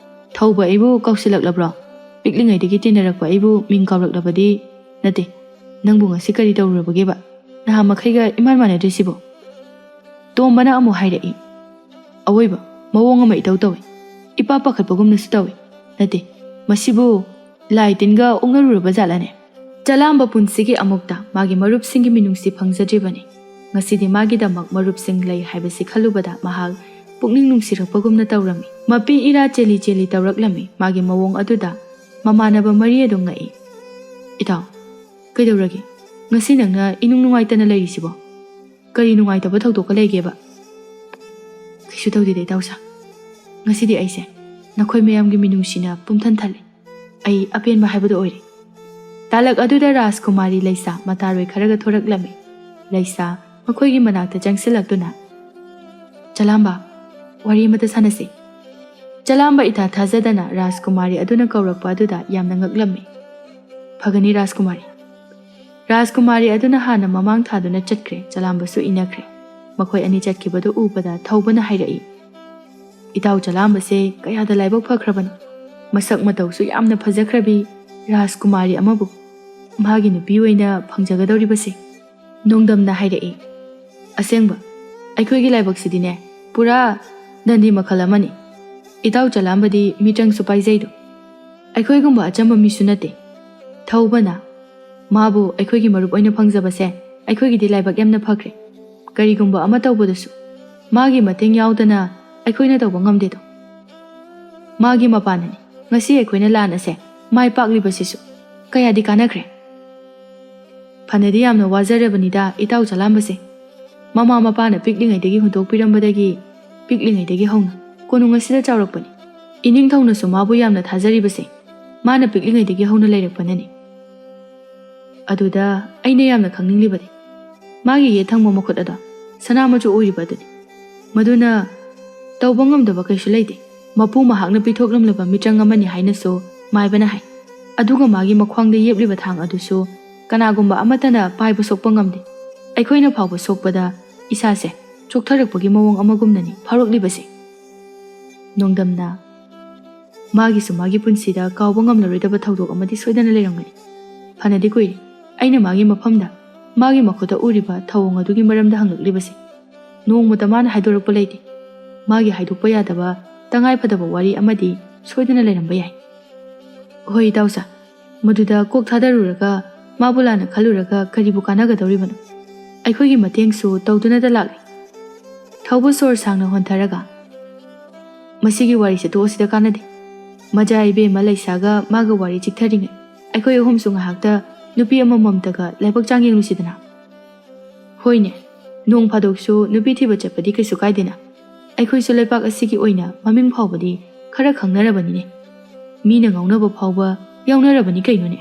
ꯊꯧꯕ ꯑꯩꯕꯨ ꯀꯧꯁꯤꯜꯂꯛꯂꯕ꯭ꯔꯣ? ꯄꯤꯛꯂꯤꯉꯩꯗꯒꯤ ꯇꯤꯟꯅꯔꯛꯄ ꯑꯩꯕꯨ ꯃꯤꯡ ꯀꯥꯎꯔꯛꯂꯕꯗꯤ? ꯅꯠꯇꯦ, ꯅꯪꯕꯨ ꯉꯁꯤ ꯀꯔꯤ ꯇꯧꯔꯨꯔꯕꯒꯦꯕ? ꯅꯍꯥꯟ ꯃꯈꯩꯒ ꯏꯃꯥꯟ ꯃꯥꯟꯅꯗ꯭ꯔꯤꯁꯤꯕꯣ?" ꯇꯣꯝꯕꯅ ꯑꯃꯨꯛ ꯍꯥꯏꯔꯛꯏ, "ꯑꯋꯣꯏꯕ, ꯃꯑꯣꯡ ꯑꯃ ꯏꯇꯧ ꯇꯧꯏ꯫ ꯏꯄꯥ ꯄꯥꯈꯠꯄꯒꯨꯝꯅꯁꯨ ꯇꯧꯏ꯫ ꯅꯠꯇꯦ, ꯃꯁꯤꯕꯨ ꯂꯥꯏ ꯇꯤꯟꯒ ꯑꯣꯛꯅꯔꯨꯔꯕ ꯖꯥꯠꯂꯅꯦ?" ꯆꯂꯥꯝꯕ ꯄꯨꯟꯁꯤꯒꯤ ꯑꯃꯨꯛꯇ ꯃꯥꯒꯤ ꯃꯔꯨꯞꯁꯤꯡꯒꯤ ꯃꯤꯅꯨꯡꯁꯤ ꯐꯪꯖꯗ꯭ꯔꯤꯕꯅꯤ꯫ ꯉꯁꯤꯗꯤ ꯃꯥꯒꯤꯗꯃꯛ ꯃꯔꯨꯞꯁꯤꯡ ꯂꯩ ꯍꯥꯏꯕꯁꯤ ꯈꯜꯂꯨꯕꯗ ꯃꯍꯥꯛ ꯄꯨꯛꯅꯤꯡ ꯅꯨꯡꯁꯤꯔꯛꯄꯒꯨꯝꯅ ꯇꯧꯔꯝꯃꯤ꯫ ꯃꯄꯤ ꯏꯔꯥ ꯆꯦꯜꯂꯤ ꯆꯦꯜꯂꯤ ꯇꯧꯔꯛꯂꯝꯃꯤ꯫ ꯃꯥꯒꯤ ꯃꯑꯣꯡ ꯑꯗꯨꯗ ꯃꯃꯥꯟꯅꯕ ꯃꯔꯤ ꯑꯗꯨ ꯉꯛꯏ꯫ "ꯏꯇꯥꯎ, ꯀꯩꯗꯧꯔꯒꯦ? ꯉꯁꯤ ꯅꯪꯅ ꯏꯅꯨꯡ ꯅꯨꯡꯉꯥꯏꯇꯅ ꯂꯩꯔꯤꯁꯤꯕꯣ? ꯀꯔꯤ ꯅꯨꯡꯉꯥꯏꯇꯕ ꯊꯧꯗꯣꯛꯀ ꯂꯩꯒꯦꯕ?" "ꯀꯩꯁꯨ ꯇꯧꯗꯦꯗ, ꯏꯇꯥꯎꯁꯥ꯫ ꯉꯁꯤꯗꯤ ꯑꯩꯁꯦ ꯅꯈꯣꯏ ꯃꯌꯥꯝꯒꯤ ꯃꯤꯅꯨꯡꯁꯤꯅ ꯄꯨꯝꯊꯟ ꯊꯜꯂꯦ꯫ ꯑꯩ ꯑꯄꯦꯟꯕ ꯍꯥꯏꯕꯗꯨ ꯑꯣꯏꯔꯦ꯫" ꯇꯥꯂꯛ ꯑꯗꯨꯗ ꯔꯥꯖꯀꯨꯃꯥꯔꯤ ꯂꯩꯁꯥ ꯃꯇꯥꯔꯣꯏ ꯈꯔꯒ ꯊꯣꯔꯛꯂꯝꯃꯤ꯫ ꯂꯩꯁꯥ ꯃꯈꯣꯏꯒꯤ ꯃꯅꯥꯛꯇ ꯆꯪꯁꯤꯜꯂꯛꯇꯨꯅ, "ꯆꯂꯥꯝꯕ, ꯋꯥꯔꯤ ꯑꯃꯇ ꯁꯥꯟꯅꯁꯤ꯫" ꯆꯂꯥꯝꯕ ꯏꯊꯥ ꯊꯥꯖꯗꯅ ꯔꯥꯖꯀꯨꯃꯥꯔꯤ ꯑꯗꯨꯅ ꯀꯧꯔꯛꯄ ꯑꯗꯨꯗ ꯌꯥꯝꯅ ꯉꯛꯂꯝꯃꯤ꯫ "ꯐꯒꯅꯤ ꯔꯥꯖꯀꯨꯃꯥꯔꯤ꯫" ꯔꯥꯖꯀꯨꯃꯥꯔꯤ ꯑꯗꯨꯅ ꯍꯥꯟꯅ ꯃꯃꯥꯡ ꯊꯥꯗꯨꯅ ꯆꯠꯈ꯭ꯔꯦ꯫ ꯆꯂꯥꯝꯕꯁꯨ ꯏꯟꯅꯈ꯭ꯔꯦ꯫ ꯃꯈꯣꯏ ꯑꯅꯤ ꯆꯠꯈꯤꯕꯗꯨ ꯎꯕꯗ ꯊꯧꯕꯅ ꯍꯥꯏꯔꯛꯏ, "ꯏꯇꯥꯎ ꯆꯂꯥꯝꯕꯁꯦ ꯀꯌꯥꯗ ꯂꯥꯏꯕꯛ ꯐꯈ꯭ꯔꯕꯅꯣ! ꯃꯁꯛ ꯃꯇꯧꯁꯨ ꯌꯥꯝꯅ ꯐꯖꯈ꯭ꯔꯕꯤ ꯔꯥꯖꯀꯨꯃꯥꯔꯤ ꯑꯃꯕꯨ ꯃꯥꯒꯤ ꯅꯨꯄꯤ ꯑꯣꯏꯅ ꯐꯪꯖꯒꯗꯧꯔꯤꯕꯁꯦ꯫" ꯅꯣꯡꯗꯝꯅ ꯍꯥꯏꯔꯛꯏ, "ꯑꯁꯦꯡꯕ, ꯑꯩꯈꯣꯏꯒꯤ ꯂꯥꯏꯕꯛꯁꯤꯗꯤꯅꯦ, ꯄꯨꯔꯥ ꯗꯟꯗꯤ ꯃꯈꯜ ꯑꯃꯅꯤ꯫ ꯏꯇꯥꯎ ꯆꯂꯥꯝꯕꯗꯤ ꯃꯤꯇ꯭ꯔꯪꯁꯨ ꯄꯥꯏꯖꯩꯗꯣ꯫ ꯑꯩꯈꯣꯏꯒꯨꯝꯕ ꯑꯆꯝꯕ ꯃꯤꯁꯨ ꯅꯠꯇꯦ꯫" ꯊꯧꯕꯅ, "ꯃꯥꯕꯨ ꯑꯩꯈꯣꯏꯒꯤ ꯃꯔꯨꯞ ꯑꯣꯏꯅ ꯐꯪꯖꯕꯁꯦ ꯑꯩꯈꯣꯏꯒꯤꯗꯤ ꯂꯥꯏꯕꯛ ꯌꯥꯝꯅ ꯐꯈ꯭ꯔꯦ꯫ ꯀꯔꯤꯒꯨꯝꯕ ꯑꯃ ꯇꯧꯕꯗꯁꯨ ꯃꯥꯒꯤ ꯃꯇꯦꯡ ꯌꯥꯎꯗꯅ ꯑꯩꯈꯣꯏꯅ ꯇꯧꯕ ꯉꯝꯗꯦꯗꯣ꯫ ꯃꯥꯒꯤ ꯃꯄꯥꯟꯅꯅꯤ ꯉꯁꯤ ꯑꯩꯈꯣꯏꯅ ꯂꯥꯟ ꯑꯁꯦ ꯃꯥꯏ ꯄꯥꯛꯂꯤꯕꯁꯤꯁꯨ꯫ ꯀꯌꯥꯗꯤ ꯀꯥꯟꯅꯈ꯭ꯔꯦ꯫" "ꯐꯅꯗꯤ ꯌꯥꯝꯅ ꯋꯥꯖꯔꯕꯅꯤꯗ ꯏꯇꯥꯎ ꯆꯂꯥꯝꯕꯁꯦ꯫ ꯃꯃꯥ ꯃꯄꯥꯅ ꯄꯤꯛꯂꯤꯉꯩꯗꯒꯤ ꯍꯨꯟꯗꯣꯛꯄꯤꯔꯝꯕꯗꯒꯤ ꯄꯤꯛꯂꯤꯉꯩꯗꯒꯤ ꯍꯧꯅ ꯀꯣꯅꯨꯡ ꯑꯁꯤꯗ ꯆꯥꯎꯔꯛꯄꯅꯤ꯫ ꯏꯅꯤꯡꯊꯧꯅꯁꯨ ꯃꯥꯕꯨ ꯌꯥꯝꯅ ꯊꯥꯖꯔꯤꯕꯁꯦ ꯃꯥꯅ ꯄꯤꯛꯂꯤꯉꯩꯗꯒꯤ ꯍꯧꯅ ꯂꯩꯔꯛꯄꯅꯅꯤ꯫ ꯑꯗꯨꯗ ꯑꯩꯅ ꯌꯥꯝꯅ ꯈꯪꯅꯤꯡꯂꯤꯕꯗꯤ, ꯃꯥꯒꯤ ꯌꯦꯠ ꯊꯪꯕ ꯃꯈꯨꯠ ꯑꯗꯣ ꯁꯅꯥ ꯃꯆꯨ ꯑꯣꯏꯔꯤꯕ ꯑꯗꯨꯅꯤ꯫ ꯃꯗꯨꯅ ꯇꯧꯕ ꯉꯝꯗꯕ ꯀꯩꯁꯨ ꯂꯩꯇꯦ꯫ ꯃꯄꯨ ꯃꯍꯥꯛꯅ ꯄꯤꯊꯣꯛꯂꯝꯂꯕ ꯃꯤꯇ꯭ꯔꯪ ꯑꯃꯅꯤ ꯍꯥꯏꯅꯁꯨ ꯃꯥꯏꯕꯅ ꯍꯥꯏ꯫ ꯑꯗꯨꯒ ꯃꯥꯒꯤ ꯃꯈ꯭ꯋꯥꯡꯗ ꯌꯦꯞꯂꯤꯕ ꯊꯥꯡ ꯑꯗꯨꯁꯨ ꯀꯅꯥꯒꯨꯝꯕ ꯑꯃꯠꯇꯅ ꯄꯥꯏꯕ ꯁꯣꯛꯄ ꯉꯝꯗꯦ꯫ ꯑꯩꯈꯣꯏꯅ ꯐꯥꯎꯕ ꯁꯣꯛꯄꯗ ꯏꯁꯥꯁꯦ ꯆꯣꯛꯊꯔꯛꯄꯒꯤ ꯃꯑꯣꯡ ꯑꯃꯒꯨꯝꯅꯅꯤ ꯐꯥꯎꯔꯛꯂꯤꯕꯁꯦ꯫ ꯅꯣꯡꯗꯝꯅ ꯃꯥꯒꯤꯁꯨ ꯃꯥꯒꯤ ꯄꯨꯟꯁꯤꯗ ꯀꯥꯎꯕ ꯉꯝꯂꯔꯣꯏꯗꯕ ꯊꯧꯗꯣꯛ ꯑꯃꯗꯤ ꯁꯣꯏꯗꯅ ꯂꯩꯔꯝꯒꯅꯤ꯫ ꯐꯅꯗꯤ ꯀꯨꯏꯔꯦ ꯑꯩꯅ ꯃꯥꯒꯤ ꯃꯐꯝꯗ ꯃꯥꯒꯤ ꯃꯈꯨꯠꯇ ꯎꯔꯤꯕ ꯊꯧꯑꯣꯡ ꯑꯗꯨꯒꯤ ꯃꯔꯝꯗ ꯍꯪꯂꯛꯂꯤꯕꯁꯦ꯫ ꯅꯣꯡꯃꯇ ꯃꯥꯅ ꯍꯥꯏꯗꯣꯔꯛꯄ ꯂꯩꯇꯦ꯫ ꯃꯥꯒꯤ ꯍꯥꯏꯗꯣꯛꯄ ꯌꯥꯗꯕ ꯇꯉꯥꯏ ꯐꯗꯕ ꯋꯥꯔꯤ ꯑꯃꯗꯤ ꯁꯣꯏꯗꯅ ꯂꯩꯔꯝꯕ ꯌꯥꯏ꯫ ꯍꯣꯏ ꯏꯇꯥꯎꯆꯥ, ꯃꯗꯨꯗ ꯀꯣꯛ ꯊꯥꯗꯔꯨꯔꯒ ꯃꯥꯕꯨ ꯂꯥꯟꯅ ꯈꯜꯂꯨꯔꯒ ꯀꯔꯤꯕꯨ ꯀꯥꯟꯅꯒꯗꯧꯔꯤꯕꯅꯣ? ꯑꯩꯈꯣꯏꯒꯤ ꯃꯇꯦꯡꯁꯨ ꯇꯧꯗꯨꯅꯇ ꯂꯥꯛꯂꯤ꯫ ꯊꯧꯕ ꯁꯣꯔ ꯁꯥꯡꯅ ꯍꯣꯟꯊꯔꯒ, "ꯃꯁꯤꯒꯤ ꯋꯥꯔꯤꯁꯦ ꯇꯣꯛꯑꯁꯤꯗ, ꯀꯥꯟꯅꯗꯦ꯫ ꯃꯖꯥ ꯏꯕꯦꯝꯃ ꯂꯩꯁꯥꯒ ꯃꯥꯒ ꯋꯥꯔꯤ ꯆꯤꯛꯊꯔꯤꯉꯩ ꯑꯩꯈꯣꯏ ꯑꯍꯨꯝꯁꯨ ꯉꯥꯏꯍꯥꯛꯇ ꯅꯨꯄꯤ ꯑꯃꯃꯝꯇꯒ ꯂꯥꯏꯕꯛ ꯆꯥꯡ ꯌꯦꯡꯂꯨꯁꯤꯗꯅ?" "ꯍꯣꯏꯅꯦ, ꯅꯣꯡ ꯐꯥꯗꯣꯛꯁꯨ ꯅꯨꯄꯤ ꯊꯤꯕ ꯆꯠꯄꯗꯤ ꯀꯩꯁꯨ ꯀꯥꯏꯗꯦꯅ꯫ ꯑꯩꯈꯣꯏꯁꯨ ꯂꯩꯄꯥꯛ ꯑꯁꯤꯒꯤ ꯑꯣꯏꯅ ꯃꯃꯤꯡ ꯐꯥꯎꯕꯗꯤ ꯈꯔ ꯈꯪꯅꯔꯕꯅꯤꯅꯦ꯫ ꯃꯤꯅ ꯉꯥꯎꯅꯕ ꯐꯥꯎꯕ ꯌꯥꯎꯅꯔꯕꯅꯤ ꯀꯩꯅꯣꯅꯦ꯫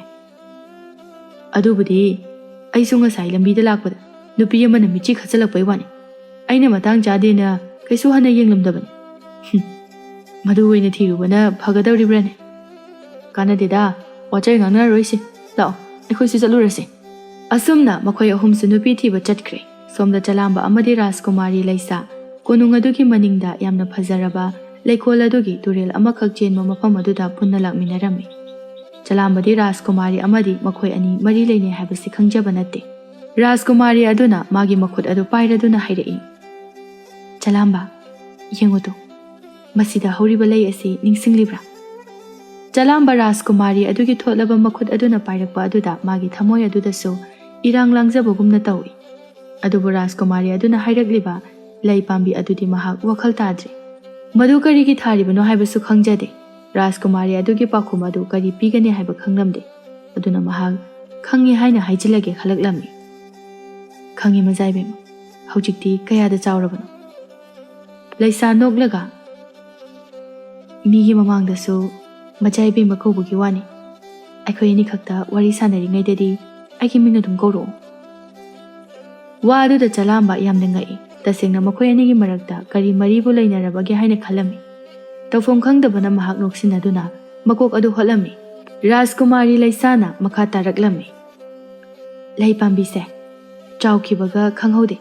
ꯑꯗꯨꯕꯨꯗꯤ ꯑꯩꯁꯨ ꯉꯁꯥꯏ ꯂꯝꯕꯤꯗ ꯂꯥꯛꯄꯗ ꯅꯨꯄꯤ ꯑꯃꯅ ꯃꯤꯠꯆꯤ ꯈꯠꯆꯜꯂꯛꯄꯩ ꯋꯥꯅꯤ꯫ ꯑꯩꯅ ꯃꯇꯥꯡ ꯆꯥꯗꯦꯅ ꯀꯩꯁꯨ ꯍꯟꯅ ꯌꯦꯡꯂꯝꯗꯕꯅꯤ꯫ ꯍꯨꯝ, ꯃꯗꯨ ꯑꯣꯏꯅ ꯊꯤꯔꯨꯕꯅ ꯐꯒꯗꯧꯔꯤꯕ꯭ꯔꯥꯅꯦ? ꯀꯥꯟꯅꯗꯦꯗ, ꯋꯥꯆꯣꯏ ꯉꯥꯡꯅꯔꯔꯣꯏꯁꯤ꯫ ꯂꯥꯛꯑꯣ, ꯑꯩꯈꯣꯏꯁꯨ ꯆꯠꯂꯨꯔꯁꯤ꯫" ꯑꯁꯨꯝꯅ ꯃꯈꯣꯏ ꯑꯍꯨꯝꯁꯨ ꯅꯨꯄꯤ ꯊꯤꯕ ꯆꯠꯈ꯭ꯔꯦ꯫ ꯁꯣꯝꯗ ꯆꯂꯥꯝꯕ ꯑꯃꯗꯤ ꯔꯥꯖꯀꯨꯃꯥꯔꯤ ꯂꯩꯁꯥ ꯀꯣꯅꯨꯡ ꯑꯗꯨꯒꯤ ꯃꯅꯤꯡꯗ ꯌꯥꯝꯅ ꯐꯖꯔꯕ ꯂꯩꯀꯣꯜ ꯑꯗꯨꯒꯤ ꯇꯨꯔꯦꯜ ꯑꯃꯈꯛ ꯆꯦꯟꯕ ꯃꯐꯝ ꯑꯗꯨꯗ ꯄꯨꯟꯅ ꯂꯥꯛꯃꯤꯟꯅꯔꯝꯃꯤ꯫ ꯆꯂꯥꯝꯕꯗꯤ ꯔꯥꯖꯀꯨꯃꯥꯔꯤ ꯑꯃꯗꯤ ꯃꯈꯣꯏ ꯑꯅꯤ ꯃꯔꯤ ꯂꯩꯅꯩ ꯍꯥꯏꯕꯁꯤ ꯈꯪꯖꯕ ꯅꯠꯇꯦ꯫ ꯔꯥꯖꯀꯨꯃꯥꯔꯤ ꯑꯗꯨꯅ ꯃꯥꯒꯤ ꯃꯈꯨꯠ ꯑꯗꯨ ꯄꯥꯏꯔꯗꯨꯅ ꯍꯥꯏꯔꯛꯏ, "ꯆꯂꯥꯝꯕ, ꯌꯦꯡꯉꯨ ꯇꯨ, ꯃꯁꯤꯗ ꯍꯧꯔꯤꯕ ꯂꯩ ꯑꯁꯤ ꯅꯤꯡꯁꯤꯡꯂꯤꯕ꯭ꯔꯥ?" ꯆꯂꯥꯝꯕ ꯔꯥꯖꯀꯨꯃꯥꯔꯤ ꯑꯗꯨꯒꯤ ꯊꯣꯠꯂꯕ ꯃꯈꯨꯠ ꯑꯗꯨꯅ ꯄꯥꯏꯔꯛꯄ ꯑꯗꯨꯗ ꯃꯥꯒꯤ ꯊꯃꯣꯏ ꯑꯗꯨꯗꯁꯨ ꯏꯔꯥꯡ ꯂꯥꯡꯖꯕꯒꯨꯝꯅ ꯇꯧꯏ꯫ ꯑꯗꯨꯕꯨ ꯔꯥꯖꯀꯨꯃꯥꯔꯤ ꯑꯗꯨꯅ ꯍꯥꯏꯔꯛꯂꯤꯕ ꯂꯩ ꯄꯥꯝꯕꯤ ꯑꯗꯨꯗꯤ ꯃꯍꯥꯛ ꯋꯥꯈꯜ ꯇꯥꯗ꯭ꯔꯦ꯫ ꯃꯗꯨ ꯀꯔꯤꯒꯤ ꯊꯥꯔꯤꯕꯅꯣ ꯍꯥꯏꯕꯁꯨ ꯈꯪꯖꯗꯦ꯫ ꯔꯥꯖꯀꯨꯃꯥꯔꯤ ꯑꯗꯨꯒꯤ ꯄꯥꯎꯈꯨꯝ ꯑꯗꯨ ꯀꯔꯤ ꯄꯤꯒꯅꯤ ꯍꯥꯏꯕ ꯈꯪꯂꯝꯗꯦ꯫ ꯑꯗꯨꯅ ꯃꯍꯥꯛ "ꯈꯪꯉꯤ" ꯍꯥꯏꯅ ꯍꯥꯏꯖꯤꯜꯂꯒꯦ ꯈꯜꯂꯛꯂꯝꯃꯤ꯫ "ꯈꯪꯉꯤ ꯃꯖꯥ ꯏꯕꯦꯝꯃ, ꯍꯧꯖꯤꯛꯇꯤ ꯀꯌꯥꯗ ꯆꯥꯎꯔꯕꯅꯣ?" ꯂꯩꯁꯥ ꯅꯣꯛꯂꯒ, ꯃꯤꯒꯤ ꯃꯃꯥꯡꯗꯁꯨ ꯃꯆꯥ ꯏꯕꯦꯝꯃ ꯀꯧꯕꯒꯤ ꯋꯥꯅꯤ꯫ ꯑꯩꯈꯣꯏ ꯑꯅꯤꯈꯛꯇ ꯋꯥꯔꯤ ꯁꯥꯟꯅꯔꯤꯉꯩꯗꯗꯤ ꯑꯩꯒꯤ ꯃꯤꯡ ꯑꯗꯨꯝ ꯀꯧꯔꯛꯑꯣ꯫ ꯋꯥ ꯑꯗꯨꯗ ꯆꯂꯥꯝꯕ ꯌꯥꯝꯅ ꯉꯛꯏ꯫ ꯇꯁꯦꯡꯅ ꯃꯈꯣꯏ ꯑꯅꯤꯒꯤ ꯃꯔꯛꯇ ꯀꯔꯤ ꯃꯔꯤꯕꯨ ꯂꯩꯅꯔꯕꯒꯦ ꯍꯥꯏꯅ ꯈꯜꯂꯝꯃꯤ꯫ ꯇꯧꯐꯝ ꯈꯪꯗꯕꯅ ꯃꯍꯥꯛ ꯅꯣꯛꯁꯤꯟꯅꯗꯨꯅ ꯃꯀꯣꯛ ꯑꯗꯨ ꯍꯣꯠꯂꯝꯃꯤ꯫ ꯔꯥꯖꯀꯨꯃꯥꯔꯤ ꯂꯩꯁꯥꯅ ꯃꯈꯥ ꯇꯥꯔꯛꯂꯝꯃꯤ꯫ ꯂꯩ ꯄꯥꯝꯕꯤꯁꯦ ꯆꯥꯎꯈꯤꯕꯒ ꯈꯪꯍꯧꯗꯦ꯫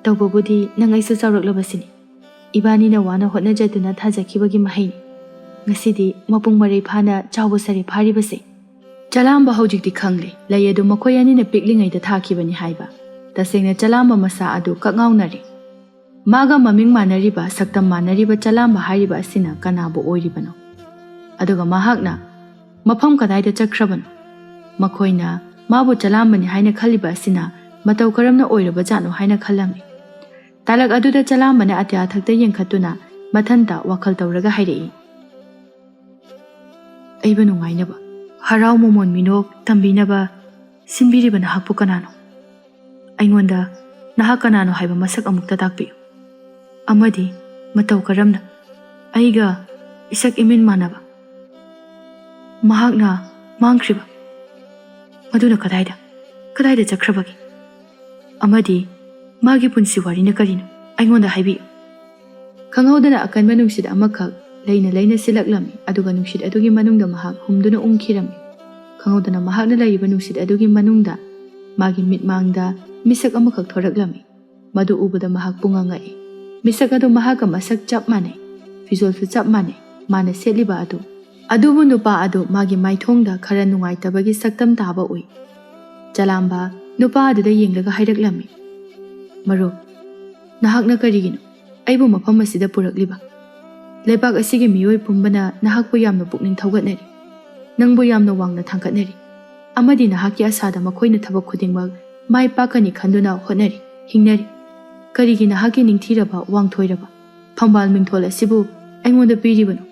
ꯇꯧꯕꯕꯨꯗꯤ ꯅꯪ ꯑꯩꯁꯨ ꯆꯥꯎꯔꯛꯂꯕꯁꯤꯅꯤ꯫ ꯏꯕꯥꯅꯤꯅ ꯋꯥꯅ ꯍꯣꯠꯅꯖꯗꯨꯅ ꯊꯥꯖꯈꯤꯕꯒꯤ ꯃꯍꯩꯅꯤ꯫ ꯉꯁꯤꯗꯤ ꯃꯄꯨꯡ ꯃꯔꯩ ꯐꯥꯅ ꯆꯥꯎꯕ ꯁꯔꯦ ꯐꯥꯔꯤꯕꯁꯦ꯫ ꯆꯂꯥꯝꯕ ꯍꯧꯖꯤꯛꯇꯤ ꯈꯪꯂꯦ, ꯂꯩ ꯑꯗꯨ ꯃꯈꯣꯏ ꯑꯅꯤꯅ ꯄꯤꯛꯂꯤꯉꯩꯗ ꯊꯥꯈꯤꯕꯅꯤ ꯍꯥꯏꯕ꯫ ꯇꯁꯦꯡꯅ ꯆꯂꯥꯝꯕ ꯃꯁꯥ ꯑꯗꯨ ꯀꯛꯉꯥꯎꯅꯔꯦ꯫ ꯃꯥꯒ ꯃꯃꯤꯡ ꯃꯥꯟꯅꯔꯤꯕ, ꯁꯛꯇꯝ ꯃꯥꯟꯅꯔꯤꯕ ꯆꯂꯥꯝꯕ ꯍꯥꯏꯔꯤꯕ ꯑꯁꯤꯅ ꯀꯅꯥꯕꯨ ꯑꯣꯏꯔꯤꯕꯅꯣ? ꯑꯗꯨꯒ ꯃꯍꯥꯛꯅ ꯃꯐꯝ ꯀꯗꯥꯏꯗ ꯆꯠꯈ꯭ꯔꯕꯅꯣ? ꯃꯈꯣꯏꯅ ꯃꯥꯕꯨ ꯆꯂꯥꯝꯕꯅꯤ ꯍꯥꯏꯅ ꯈꯜꯂꯤꯕ ꯑꯁꯤꯅ ꯃꯇꯧ ꯀꯔꯝꯅ ꯑꯣꯏꯔꯕꯖꯥꯠꯅꯣ ꯍꯥꯏꯅ ꯈꯜꯂꯝꯃꯤ꯫ ꯇꯥꯂꯛ ꯑꯗꯨꯗ ꯆꯂꯥꯝꯕꯅ ꯑꯇꯤꯌꯥ ꯊꯛꯇ ꯌꯦꯡꯈꯠꯇꯨꯅ ꯃꯊꯟꯇ ꯋꯥꯈꯜ ꯇꯧꯔꯒ ꯍꯥꯏꯔꯛꯏ, "ꯑꯩꯕꯨ ꯅꯨꯡꯉꯥꯏꯅꯕ, ꯍꯔꯥꯎ ꯃꯃꯣꯟ ꯃꯤꯅꯣꯛ ꯇꯝꯕꯤꯅꯕ ꯁꯤꯟꯕꯤꯔꯤꯕ ꯅꯍꯥꯛꯄꯨ ꯀꯅꯥꯅꯣ? ꯑꯩꯉꯣꯟꯗ ꯅꯍꯥꯛ ꯀꯅꯥꯅꯣ ꯍꯥꯏꯕ ꯃꯁꯛ ꯑꯃꯨꯛꯇ ꯇꯥꯛꯄꯤꯌꯨ꯫ ꯑꯃꯗꯤ ꯃꯇꯧ ꯀꯔꯝꯅ ꯑꯩꯒ ꯏꯁꯛ ꯏꯃꯤꯟ ꯃꯥꯟꯅꯕ ꯃꯍꯥꯛꯅ ꯃꯥꯡꯈ꯭ꯔꯤꯕ? ꯃꯗꯨꯅ ꯀꯗꯥꯏꯗ, ꯀꯗꯥꯏꯗ ꯆꯠꯈ꯭ꯔꯕꯒꯦ? ꯑꯃꯗꯤ ꯃꯥꯒꯤ ꯄꯨꯟꯁꯤ ꯋꯥꯔꯤꯅ ꯀꯔꯤꯅꯣ? ꯑꯩꯉꯣꯟꯗ ꯍꯥꯏꯕꯤꯌꯨ꯫" ꯈꯪꯍꯧꯗꯅ ꯑꯀꯟꯕ ꯅꯨꯡꯁꯤꯠ ꯑꯃꯈꯛ ꯂꯩꯅ ꯂꯩꯅ ꯁꯤꯜꯂꯛꯂꯝꯃꯤ, ꯑꯗꯨꯒ ꯅꯨꯡꯁꯤꯠ ꯑꯗꯨꯒꯤ ꯃꯅꯨꯡꯗ ꯃꯍꯥꯛ ꯍꯨꯝꯗꯨꯅ ꯎꯪꯈꯤꯔꯝꯃꯤ꯫ ꯈꯪꯍꯧꯗꯅ ꯃꯍꯥꯛꯅ ꯂꯩꯔꯤꯕ ꯅꯨꯡꯁꯤꯠ ꯑꯗꯨꯒꯤ ꯃꯅꯨꯡꯗ ꯃꯥꯒꯤ ꯃꯤꯠꯃꯥꯡꯗ ꯃꯤꯁꯛ ꯑꯃꯈꯛ ꯊꯣꯔꯛꯂꯝꯃꯤ꯫ ꯃꯗꯨ ꯎꯕꯗ ꯃꯍꯥꯛ ꯄꯨꯡꯉꯛ ꯉꯛꯏ꯫ ꯃꯤꯁꯛ ꯑꯗꯨ ꯃꯍꯥꯛꯀ ꯃꯁꯛ ꯆꯞ ꯃꯥꯟꯅꯩ, ꯐꯤꯖꯣꯜꯁꯨ ꯆꯞ ꯃꯥꯟꯅꯩ, ꯃꯥꯅ ꯁꯦꯠꯂꯤꯕ ꯑꯗꯨ꯫ ꯑꯗꯨꯕꯨ ꯅꯨꯄꯥ ꯑꯗꯨ ꯃꯥꯒꯤ ꯃꯥꯏꯊꯣꯡꯗ ꯈꯔ ꯅꯨꯡꯉꯥꯏꯇꯕꯒꯤ ꯁꯛꯇꯝ ꯇꯥꯕ ꯎꯏ꯫ ꯆꯂꯥꯝꯕ ꯅꯨꯄꯥ ꯑꯗꯨꯗ ꯌꯦꯡꯂꯒ ꯍꯥꯏꯔꯛꯂꯝꯃꯤ, "ꯃꯔꯨꯞ, ꯅꯍꯥꯛꯅ ꯀꯔꯤꯒꯤꯅꯣ ꯑꯩꯕꯨ ꯃꯐꯝ ꯑꯁꯤꯗ ꯄꯨꯔꯛꯂꯤꯕ? ꯂꯩꯕꯥꯛ ꯑꯁꯤꯒꯤ ꯃꯤꯑꯣꯏ ꯄꯨꯝꯕꯅ ꯅꯍꯥꯛꯄꯨ ꯌꯥꯝꯅ ꯄꯨꯛꯅꯤꯡ ꯊꯧꯒꯠꯅꯔꯤ, ꯅꯪꯕꯨ ꯌꯥꯝꯅ ꯋꯥꯡꯅ ꯊꯥꯡꯒꯠꯅꯔꯤ, ꯑꯃꯗꯤ ꯅꯍꯥꯛꯀꯤ ꯑꯁꯥꯗ ꯃꯈꯣꯏꯅ ꯊꯕꯛ ꯈꯨꯗꯤꯡꯃꯛ ꯃꯥꯏ ꯄꯥꯛꯀꯅꯤ ꯈꯟꯗꯨꯅ ꯍꯣꯠꯅꯔꯤ, ꯍꯤꯡꯅꯔꯤ꯫ ꯀꯔꯤꯒꯤ ꯅꯍꯥꯛꯀꯤ ꯅꯤꯡꯊꯤꯔꯕ, ꯋꯥꯡꯊꯣꯏꯔꯕ ꯐꯝꯕꯥꯜ ꯃꯤꯡꯊꯣꯜ ꯑꯁꯤꯕꯨ ꯑꯩꯉꯣꯟꯗ ꯄꯤꯔꯤꯕꯅꯣ?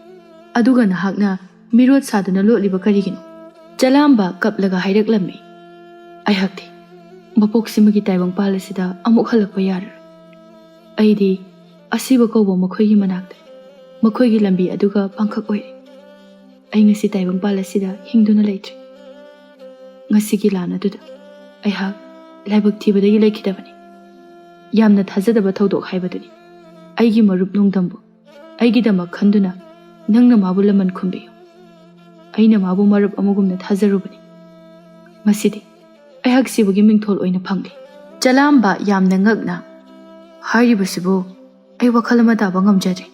ꯑꯗꯨꯒ ꯅꯍꯥꯛꯅ ꯃꯤꯔꯣꯠ ꯁꯥꯗꯨꯅ ꯂꯣꯠꯂꯤꯕ ꯀꯔꯤꯒꯤꯅꯣ?" ꯆꯂꯥꯝꯕ ꯀꯞꯂꯒ ꯍꯥꯏꯔꯛꯂꯝꯃꯤ, "ꯑꯩꯍꯥꯛꯇꯤ ꯃꯄꯣꯛꯁꯤꯃꯒꯤ ꯇꯥꯏꯕꯪꯄꯥꯜ ꯑꯁꯤꯗ ꯑꯃꯨꯛ ꯍꯜꯂꯛꯄ ꯌꯥꯔꯔꯣꯏ꯫ ꯑꯩꯗꯤ ꯑꯁꯤꯕ ꯀꯧꯕ ꯃꯈꯣꯏꯒꯤ ꯃꯅꯥꯛꯇ ꯃꯈꯣꯏꯒꯤ ꯂꯝꯕꯤ ꯑꯗꯨꯒ ꯄꯥꯡꯈꯛ ꯑꯣꯏꯔꯦ꯫ ꯑꯩ ꯉꯁꯤ ꯇꯥꯏꯕꯪꯄꯥꯜ ꯑꯁꯤꯗ ꯍꯤꯡꯗꯨꯅ ꯂꯩꯇ꯭ꯔꯦ꯫ ꯉꯁꯤꯒꯤ ꯂꯥꯟ ꯑꯗꯨꯗ ꯑꯩꯍꯥꯛ ꯂꯥꯏꯕꯛ ꯊꯤꯕꯗꯒꯤ ꯂꯩꯈꯤꯗꯕꯅꯤ꯫ ꯌꯥꯝꯅ ꯊꯥꯖꯗꯕ ꯊꯧꯗꯣꯛ ꯍꯥꯏꯕꯗꯨꯅꯤ꯫ ꯑꯩꯒꯤ ꯃꯔꯨꯞ ꯅꯣꯡꯗꯝꯕꯨ ꯑꯩꯒꯤꯗꯃꯛ ꯈꯟꯗꯨꯅ ꯅꯪꯅ ꯃꯥꯕꯨ ꯂꯃꯟ ꯈꯨꯝꯕꯤꯌꯨ꯫ ꯑꯩꯅ ꯃꯥꯕꯨ ꯃꯔꯨꯞ ꯑꯃꯒꯨꯝꯅ ꯊꯥꯖꯔꯨꯕꯅꯤ꯫ ꯉꯁꯤꯗꯤ ꯑꯩꯍꯥꯛ ꯁꯤꯕꯒꯤ ꯃꯤꯡꯊꯣꯜ ꯑꯣꯏꯅ ꯐꯪꯂꯤ꯫ ꯆꯂꯥꯝꯕ ꯌꯥꯝꯅ ꯉꯛꯅ ꯍꯥꯏꯔꯤꯕꯁꯤꯕꯨ ꯑꯩ ꯋꯥꯈꯜ ꯑꯃ ꯇꯥꯕ ꯉꯝꯖꯗ꯭ꯔꯦ꯫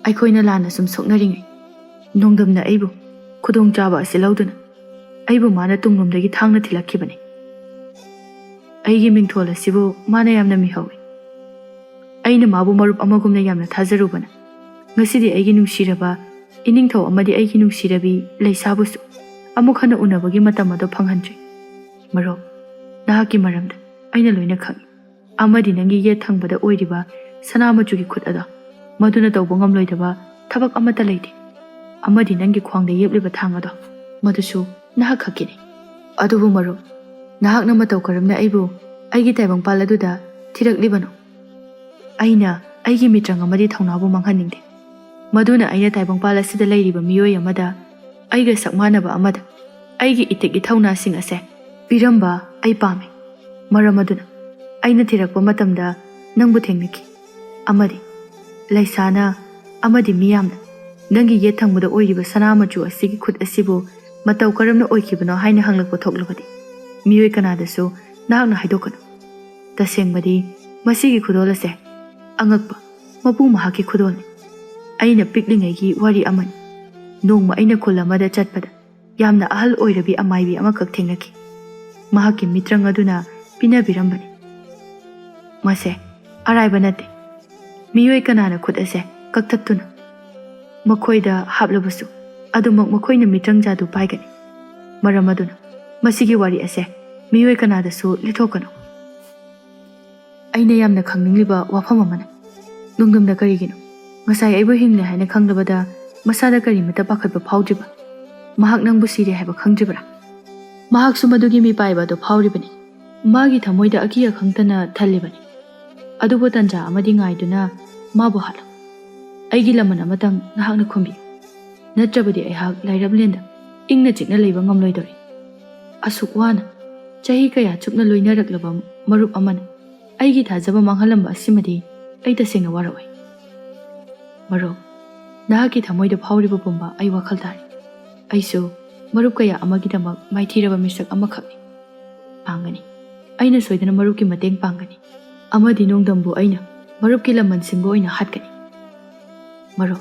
ꯑꯩꯈꯣꯏꯅ ꯂꯥꯟꯅ ꯁꯨꯝ ꯁꯣꯛꯅꯔꯤꯉꯩ, ꯅꯣꯡꯗꯝꯅ ꯑꯩꯕꯨ ꯈꯨꯗꯣꯡꯆꯥꯕ ꯑꯁꯤ ꯂꯧꯗꯨꯅ ꯑꯩꯕꯨ ꯃꯥꯅ ꯇꯨꯡꯂꯣꯝꯗꯒꯤ ꯊꯥꯡꯅ ꯊꯤꯜꯂꯛꯈꯤꯕꯅꯤ꯫ ꯑꯩꯒꯤ ꯃꯤꯡꯊꯣꯜ ꯑꯁꯤꯕꯨ ꯃꯥꯅ ꯌꯥꯝꯅ ꯃꯤꯍꯧꯏ꯫ ꯑꯩꯅ ꯃꯥꯕꯨ ꯃꯔꯨꯞ ꯑꯃꯒꯨꯝꯅ ꯌꯥꯝꯅ ꯊꯥꯖꯔꯨꯕꯅ ꯉꯁꯤꯗꯤ ꯑꯩꯒꯤ ꯅꯨꯡꯁꯤꯔꯕ ꯏꯅꯤꯡꯊꯧ ꯑꯃꯗꯤ ꯑꯩꯒꯤ ꯅꯨꯡꯁꯤꯔꯕꯤ ꯂꯩꯁꯥꯕꯨꯁꯨ ꯑꯃꯨꯛ ꯍꯟꯅ ꯎꯅꯕꯒꯤ ꯃꯇꯝ ꯑꯗꯨ ꯐꯪꯍꯟꯗ꯭ꯔꯦ꯫ ꯃꯔꯨꯞ, ꯅꯍꯥꯛꯀꯤ ꯃꯔꯝꯗ ꯑꯩꯅ ꯂꯣꯏꯅ ꯈꯪꯏ꯫ ꯑꯃꯗꯤ ꯅꯪꯒꯤ ꯌꯦꯠ ꯊꯪꯕꯗ ꯑꯣꯏꯔꯤꯕ ꯁꯅꯥ ꯃꯆꯨꯒꯤ ꯈꯨꯠ ꯑꯗꯣ, ꯃꯗꯨꯅ ꯇꯧꯕ ꯉꯝꯂꯣꯏꯗꯕ ꯊꯕꯛ ꯑꯃꯠꯇ ꯂꯩꯇꯦ꯫ ꯑꯃꯗꯤ ꯅꯪꯒꯤ ꯈ꯭ꯋꯥꯡꯗ ꯌꯦꯞꯂꯤꯕ ꯊꯥꯡ ꯑꯗꯣ, ꯃꯗꯨꯁꯨ ꯅꯍꯥꯛ ꯈꯛꯀꯤꯅꯤ꯫ ꯑꯗꯨꯕꯨ ꯃꯔꯨꯞ, ꯅꯍꯥꯛꯅ ꯃꯇꯧ ꯀꯔꯝꯅ ꯑꯩꯕꯨ ꯑꯩꯒꯤ ꯇꯥꯏꯕꯪꯄꯥꯜ ꯑꯗꯨꯗ ꯊꯤꯔꯛꯂꯤꯕꯅꯣ? ꯑꯩꯅ ꯑꯩꯒꯤ ꯃꯤꯇ꯭ꯔꯪ ꯑꯃꯗꯤ ꯊꯧꯅꯥꯕꯨ ꯃꯥꯡꯍꯟꯅꯤꯡꯗꯦ꯫ ꯃꯗꯨꯅ ꯑꯩꯅ ꯇꯥꯏꯕꯪꯄꯥꯜ ꯑꯁꯤꯗ ꯂꯩꯔꯤꯕ ꯃꯤꯑꯣꯏ ꯑꯃꯗ, ꯑꯩꯒ ꯁꯛ ꯃꯥꯟꯅꯕ ꯑꯃꯗ, ꯑꯩꯒꯤ ꯏꯇꯤꯛ ꯏꯊꯧꯅꯥꯁꯤꯡ ꯑꯁꯦ ꯄꯤꯔꯝꯕ ꯑꯩ ꯄꯥꯝꯃꯤ꯫ ꯃꯔꯝ ꯑꯗꯨꯅ ꯑꯩꯅ ꯊꯤꯔꯛꯄ ꯃꯇꯝꯗ ꯅꯪꯕꯨ ꯊꯦꯡꯅꯈꯤ꯫ ꯑꯃꯗꯤ ꯂꯩꯁꯥꯅ ꯑꯃꯗꯤ ꯃꯤꯌꯥꯝꯅ ꯅꯪꯒꯤ ꯌꯦꯠ ꯊꯪꯕꯗ ꯑꯣꯏꯔꯤꯕ ꯁꯅꯥ ꯃꯆꯨ ꯑꯁꯤꯒꯤ ꯈꯨꯠ ꯑꯁꯤꯕꯨ ꯃꯇꯧ ꯀꯔꯝꯅ ꯑꯣꯏꯈꯤꯕꯅꯣ ꯍꯥꯏꯅ ꯍꯪꯂꯛꯄ ꯊꯣꯛꯂꯕꯗꯤ, ꯃꯤꯑꯣꯏ ꯀꯅꯥꯗꯁꯨ ꯅꯍꯥꯛꯅ ꯍꯥꯏꯗꯣꯛꯀꯅꯨ꯫ ꯇꯁꯦꯡꯕꯗꯤ ꯃꯁꯤꯒꯤ ꯈꯨꯗꯣꯜ ꯑꯁꯦ ꯑꯉꯛꯄ ꯃꯄꯨ ꯃꯍꯥꯛꯀꯤ ꯈꯨꯗꯣꯜꯅꯤ꯫ ꯑꯩꯅ ꯄꯤꯛꯂꯤꯉꯩꯒꯤ ꯋꯥꯔꯤ ꯑꯃꯅꯤ꯫ ꯅꯣꯡꯃ ꯑꯩꯅ ꯈꯨꯜ ꯑꯃꯗ ꯆꯠꯄꯗ ꯌꯥꯝꯅ ꯑꯍꯜ ꯑꯣꯏꯔꯕꯤ ꯑꯃꯥꯏꯕꯤ ꯑꯃꯈꯛ ꯊꯦꯡꯅꯈꯤ꯫ ꯃꯍꯥꯛꯀꯤ ꯃꯤꯇ꯭ꯔꯪ ꯑꯗꯨꯅ ꯄꯤꯅꯕꯤꯔꯝꯕꯅꯤ꯫ ꯃꯁꯦ ꯑꯔꯥꯏꯕ ꯅꯠꯇꯦ꯫ ꯃꯤꯑꯣꯏ ꯀꯅꯥꯅ ꯈꯨꯠ ꯑꯁꯦ ꯀꯛꯊꯠꯇꯨꯅ ꯃꯈꯣꯏꯗ ꯍꯥꯞꯂꯕꯁꯨ, ꯑꯗꯨꯃꯛ ꯃꯈꯣꯏꯅ ꯃꯤꯇ꯭ꯔꯪ ꯖꯥꯗꯨ ꯄꯥꯏꯒꯅꯤ꯫ ꯃꯔꯝ ꯑꯗꯨꯅ ꯃꯁꯤꯒꯤ ꯋꯥꯔꯤ ꯑꯁꯦ ꯃꯤꯑꯣꯏ ꯀꯅꯥꯗꯁꯨ ꯂꯤꯊꯣꯛꯀꯅꯨ꯫ ꯑꯩꯅ ꯌꯥꯝꯅ ꯈꯪꯅꯤꯡꯂꯤꯕ ꯋꯥꯐꯝ ꯑꯃꯅ, ꯅꯣꯡꯗꯝꯅ ꯀꯔꯤꯒꯤꯅꯣ ꯉꯁꯥꯏ ꯑꯩꯕꯨ ꯍꯤꯡꯂꯦ ꯍꯥꯏꯅ ꯈꯪꯂꯕꯗ ꯃꯁꯥꯗ ꯀꯔꯤꯃꯠꯇ ꯄꯥꯈꯠꯄ ꯐꯥꯎꯗ꯭ꯔꯤꯕ? ꯃꯍꯥꯛ ꯅꯪꯕꯨ ꯁꯤꯔꯦ ꯍꯥꯏꯕ ꯈꯪꯗ꯭ꯔꯤꯕ꯭ꯔꯥ? ꯃꯍꯥꯛꯁꯨ ꯃꯗꯨꯒꯤ ꯃꯤꯄꯥꯏꯕ ꯑꯗꯨ ꯐꯥꯎꯔꯤꯕꯅꯤ꯫ ꯃꯥꯒꯤ ꯊꯃꯣꯏꯗ ꯑꯀꯤ ꯑꯈꯪꯇꯅ ꯊꯜꯂꯤꯕꯅꯤ꯫ ꯑꯗꯨꯕꯨ ꯇꯟꯖꯥ ꯑꯃꯗꯤ ꯉꯥꯏꯗꯨꯅ ꯃꯥꯕꯨ ꯍꯥꯠꯂꯨ꯫ ꯑꯩꯒꯤ ꯂꯃꯟ ꯑꯃꯇꯪ ꯅꯍꯥꯛꯅ ꯈꯨꯝꯕꯤꯌꯨ, ꯅꯠꯇ꯭ꯔꯕꯗꯤ ꯑꯩꯍꯥꯛ ꯂꯥꯏꯔꯞꯂꯦꯟꯗ ꯏꯪꯅ ꯆꯤꯛꯅ ꯂꯩꯕ ꯉꯝꯂꯣꯏꯗꯧꯔꯤ꯫ ꯑꯁꯨꯛ ꯋꯥꯅ ꯆꯍꯤ ꯀꯌꯥ ꯆꯨꯞꯅ ꯂꯣꯏꯅꯔꯛꯂꯕ ꯃꯔꯨꯞ ꯑꯃꯅ ꯑꯩꯒꯤ ꯊꯥꯖꯕ ꯃꯥꯡꯍꯜꯂꯝꯕ ꯑꯁꯤꯃꯗꯤ ꯑꯩ ꯇꯁꯦꯡꯅ ꯋꯥꯔꯛꯑꯣꯏ꯫ ꯃꯔꯨꯞ, ꯅꯍꯥꯛꯀꯤ ꯊꯃꯣꯏꯗ ꯐꯥꯎꯔꯤꯕ ꯄꯨꯝꯕ ꯑꯩ ꯋꯥꯈꯜ ꯇꯥꯔꯤ꯫ ꯑꯩꯁꯨ ꯃꯔꯨꯞ ꯀꯌꯥ ꯑꯃꯒꯤꯗꯃꯛ ꯃꯥꯏꯊꯤꯔꯕ ꯃꯤꯁꯛ ꯑꯃꯈꯛꯅꯤ꯫ ꯄꯥꯡꯒꯅꯤ꯫ ꯑꯩꯅ ꯁꯣꯏꯗꯅ ꯃꯔꯨꯞꯀꯤ ꯃꯇꯦꯡ ꯄꯥꯡꯒꯅꯤ꯫ ꯑꯃꯗꯤ ꯅꯣꯡꯗꯝꯕꯨ ꯑꯩꯅ ꯃꯔꯨꯞꯀꯤ ꯂꯃꯟꯁꯤꯡꯕꯨ ꯑꯣꯏꯅ ꯍꯥꯠꯀꯅꯤ꯫ ꯃꯔꯨꯞ,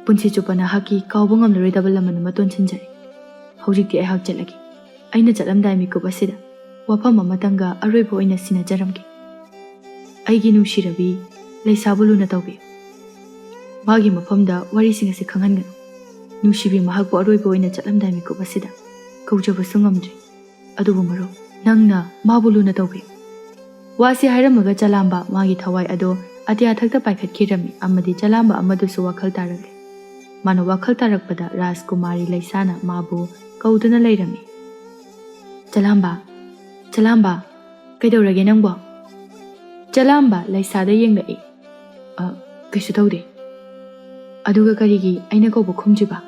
ꯄꯨꯟꯁꯤ ꯆꯨꯞꯄ ꯅꯍꯥꯛꯀꯤ ꯀꯥꯎꯕ ꯉꯝꯂꯔꯣꯏꯗꯕ ꯂꯃꯟ ꯑꯃ ꯇꯣꯟꯁꯤꯟꯖꯔꯤ꯫ ꯍꯧꯖꯤꯛꯇꯤ ꯑꯩꯍꯥꯛ ꯆꯠꯂꯒꯦ꯫ ꯑꯩꯅ ꯆꯠꯂꯝꯗꯥꯏ ꯃꯤꯀꯨꯞ ꯑꯁꯤꯗ ꯋꯥꯐꯝ ꯑꯃꯇꯪꯒ ꯑꯔꯣꯏꯕ ꯑꯣꯏꯅ ꯁꯤꯟꯅꯖꯔꯝꯒꯦ꯫ ꯑꯩꯒꯤ ꯅꯨꯡꯁꯤꯔꯕꯤ ꯂꯩꯁꯥꯕꯨ ꯂꯨꯅ ꯇꯧꯕꯤꯌꯨ꯫ ꯃꯥꯒꯤ ꯃꯐꯝꯗ ꯋꯥꯔꯤꯁꯤꯡ ꯑꯁꯤ ꯈꯪꯍꯟꯒꯅꯨ꯫ ꯅꯨꯡꯁꯤꯕꯤ ꯃꯍꯥꯛꯄꯨ ꯑꯔꯣꯏꯕ ꯑꯣꯏꯅ ꯆꯠꯂꯝꯗꯥꯏ ꯃꯤꯀꯨꯞ ꯑꯁꯤꯗ ꯀꯧꯖꯕꯁꯨ ꯉꯝꯗ꯭ꯔꯤ꯫ ꯑꯗꯨꯕꯨ ꯃꯔꯨꯞ, ꯅꯪꯅ ꯃꯥꯕꯨ ꯂꯨꯅ ꯇꯧꯕꯤꯌꯨ꯫ ꯋꯥꯁꯤ ꯍꯥꯏꯔꯝꯃꯒ ꯆꯂꯥꯝꯕ ꯃꯥꯒꯤ ꯊꯋꯥꯏ ꯑꯗꯣ ꯑꯇꯤꯌꯥ ꯊꯛꯇ ꯄꯥꯏꯈꯠꯈꯤꯔꯝꯃꯤ ꯑꯃꯗꯤ ꯆꯂꯥꯝꯕ ꯑꯃꯗꯨꯁꯨ ꯋꯥꯈꯜ ꯇꯥꯔꯛꯂꯦ꯫ ꯃꯥꯅ ꯋꯥꯈꯜ ꯇꯥꯔꯛꯄꯗ ꯔꯥꯖꯀꯨꯃꯥꯔꯤ ꯂꯩꯁꯥꯅ ꯃꯥꯕꯨ ꯀꯧꯗꯨꯅ ꯂꯩꯔꯝꯃꯤ꯫ "ꯆꯂꯥꯝꯕ, ꯆꯂꯥꯝꯕ, ꯀꯩꯗꯧꯔꯒꯦ ꯅꯪꯕꯣ?" ꯆꯂꯥꯝꯕ ꯂꯩꯁꯥꯗ ꯌꯦꯡꯂꯛꯏ꯫ "ꯑ, ꯀꯩꯁꯨ ꯇꯧꯗꯦ꯫ ꯑꯗꯨꯒ ꯀꯔꯤꯒꯤ ꯑꯩꯅ ꯀꯧꯕ ꯈꯨꯝꯗ꯭ꯔꯤꯕ?"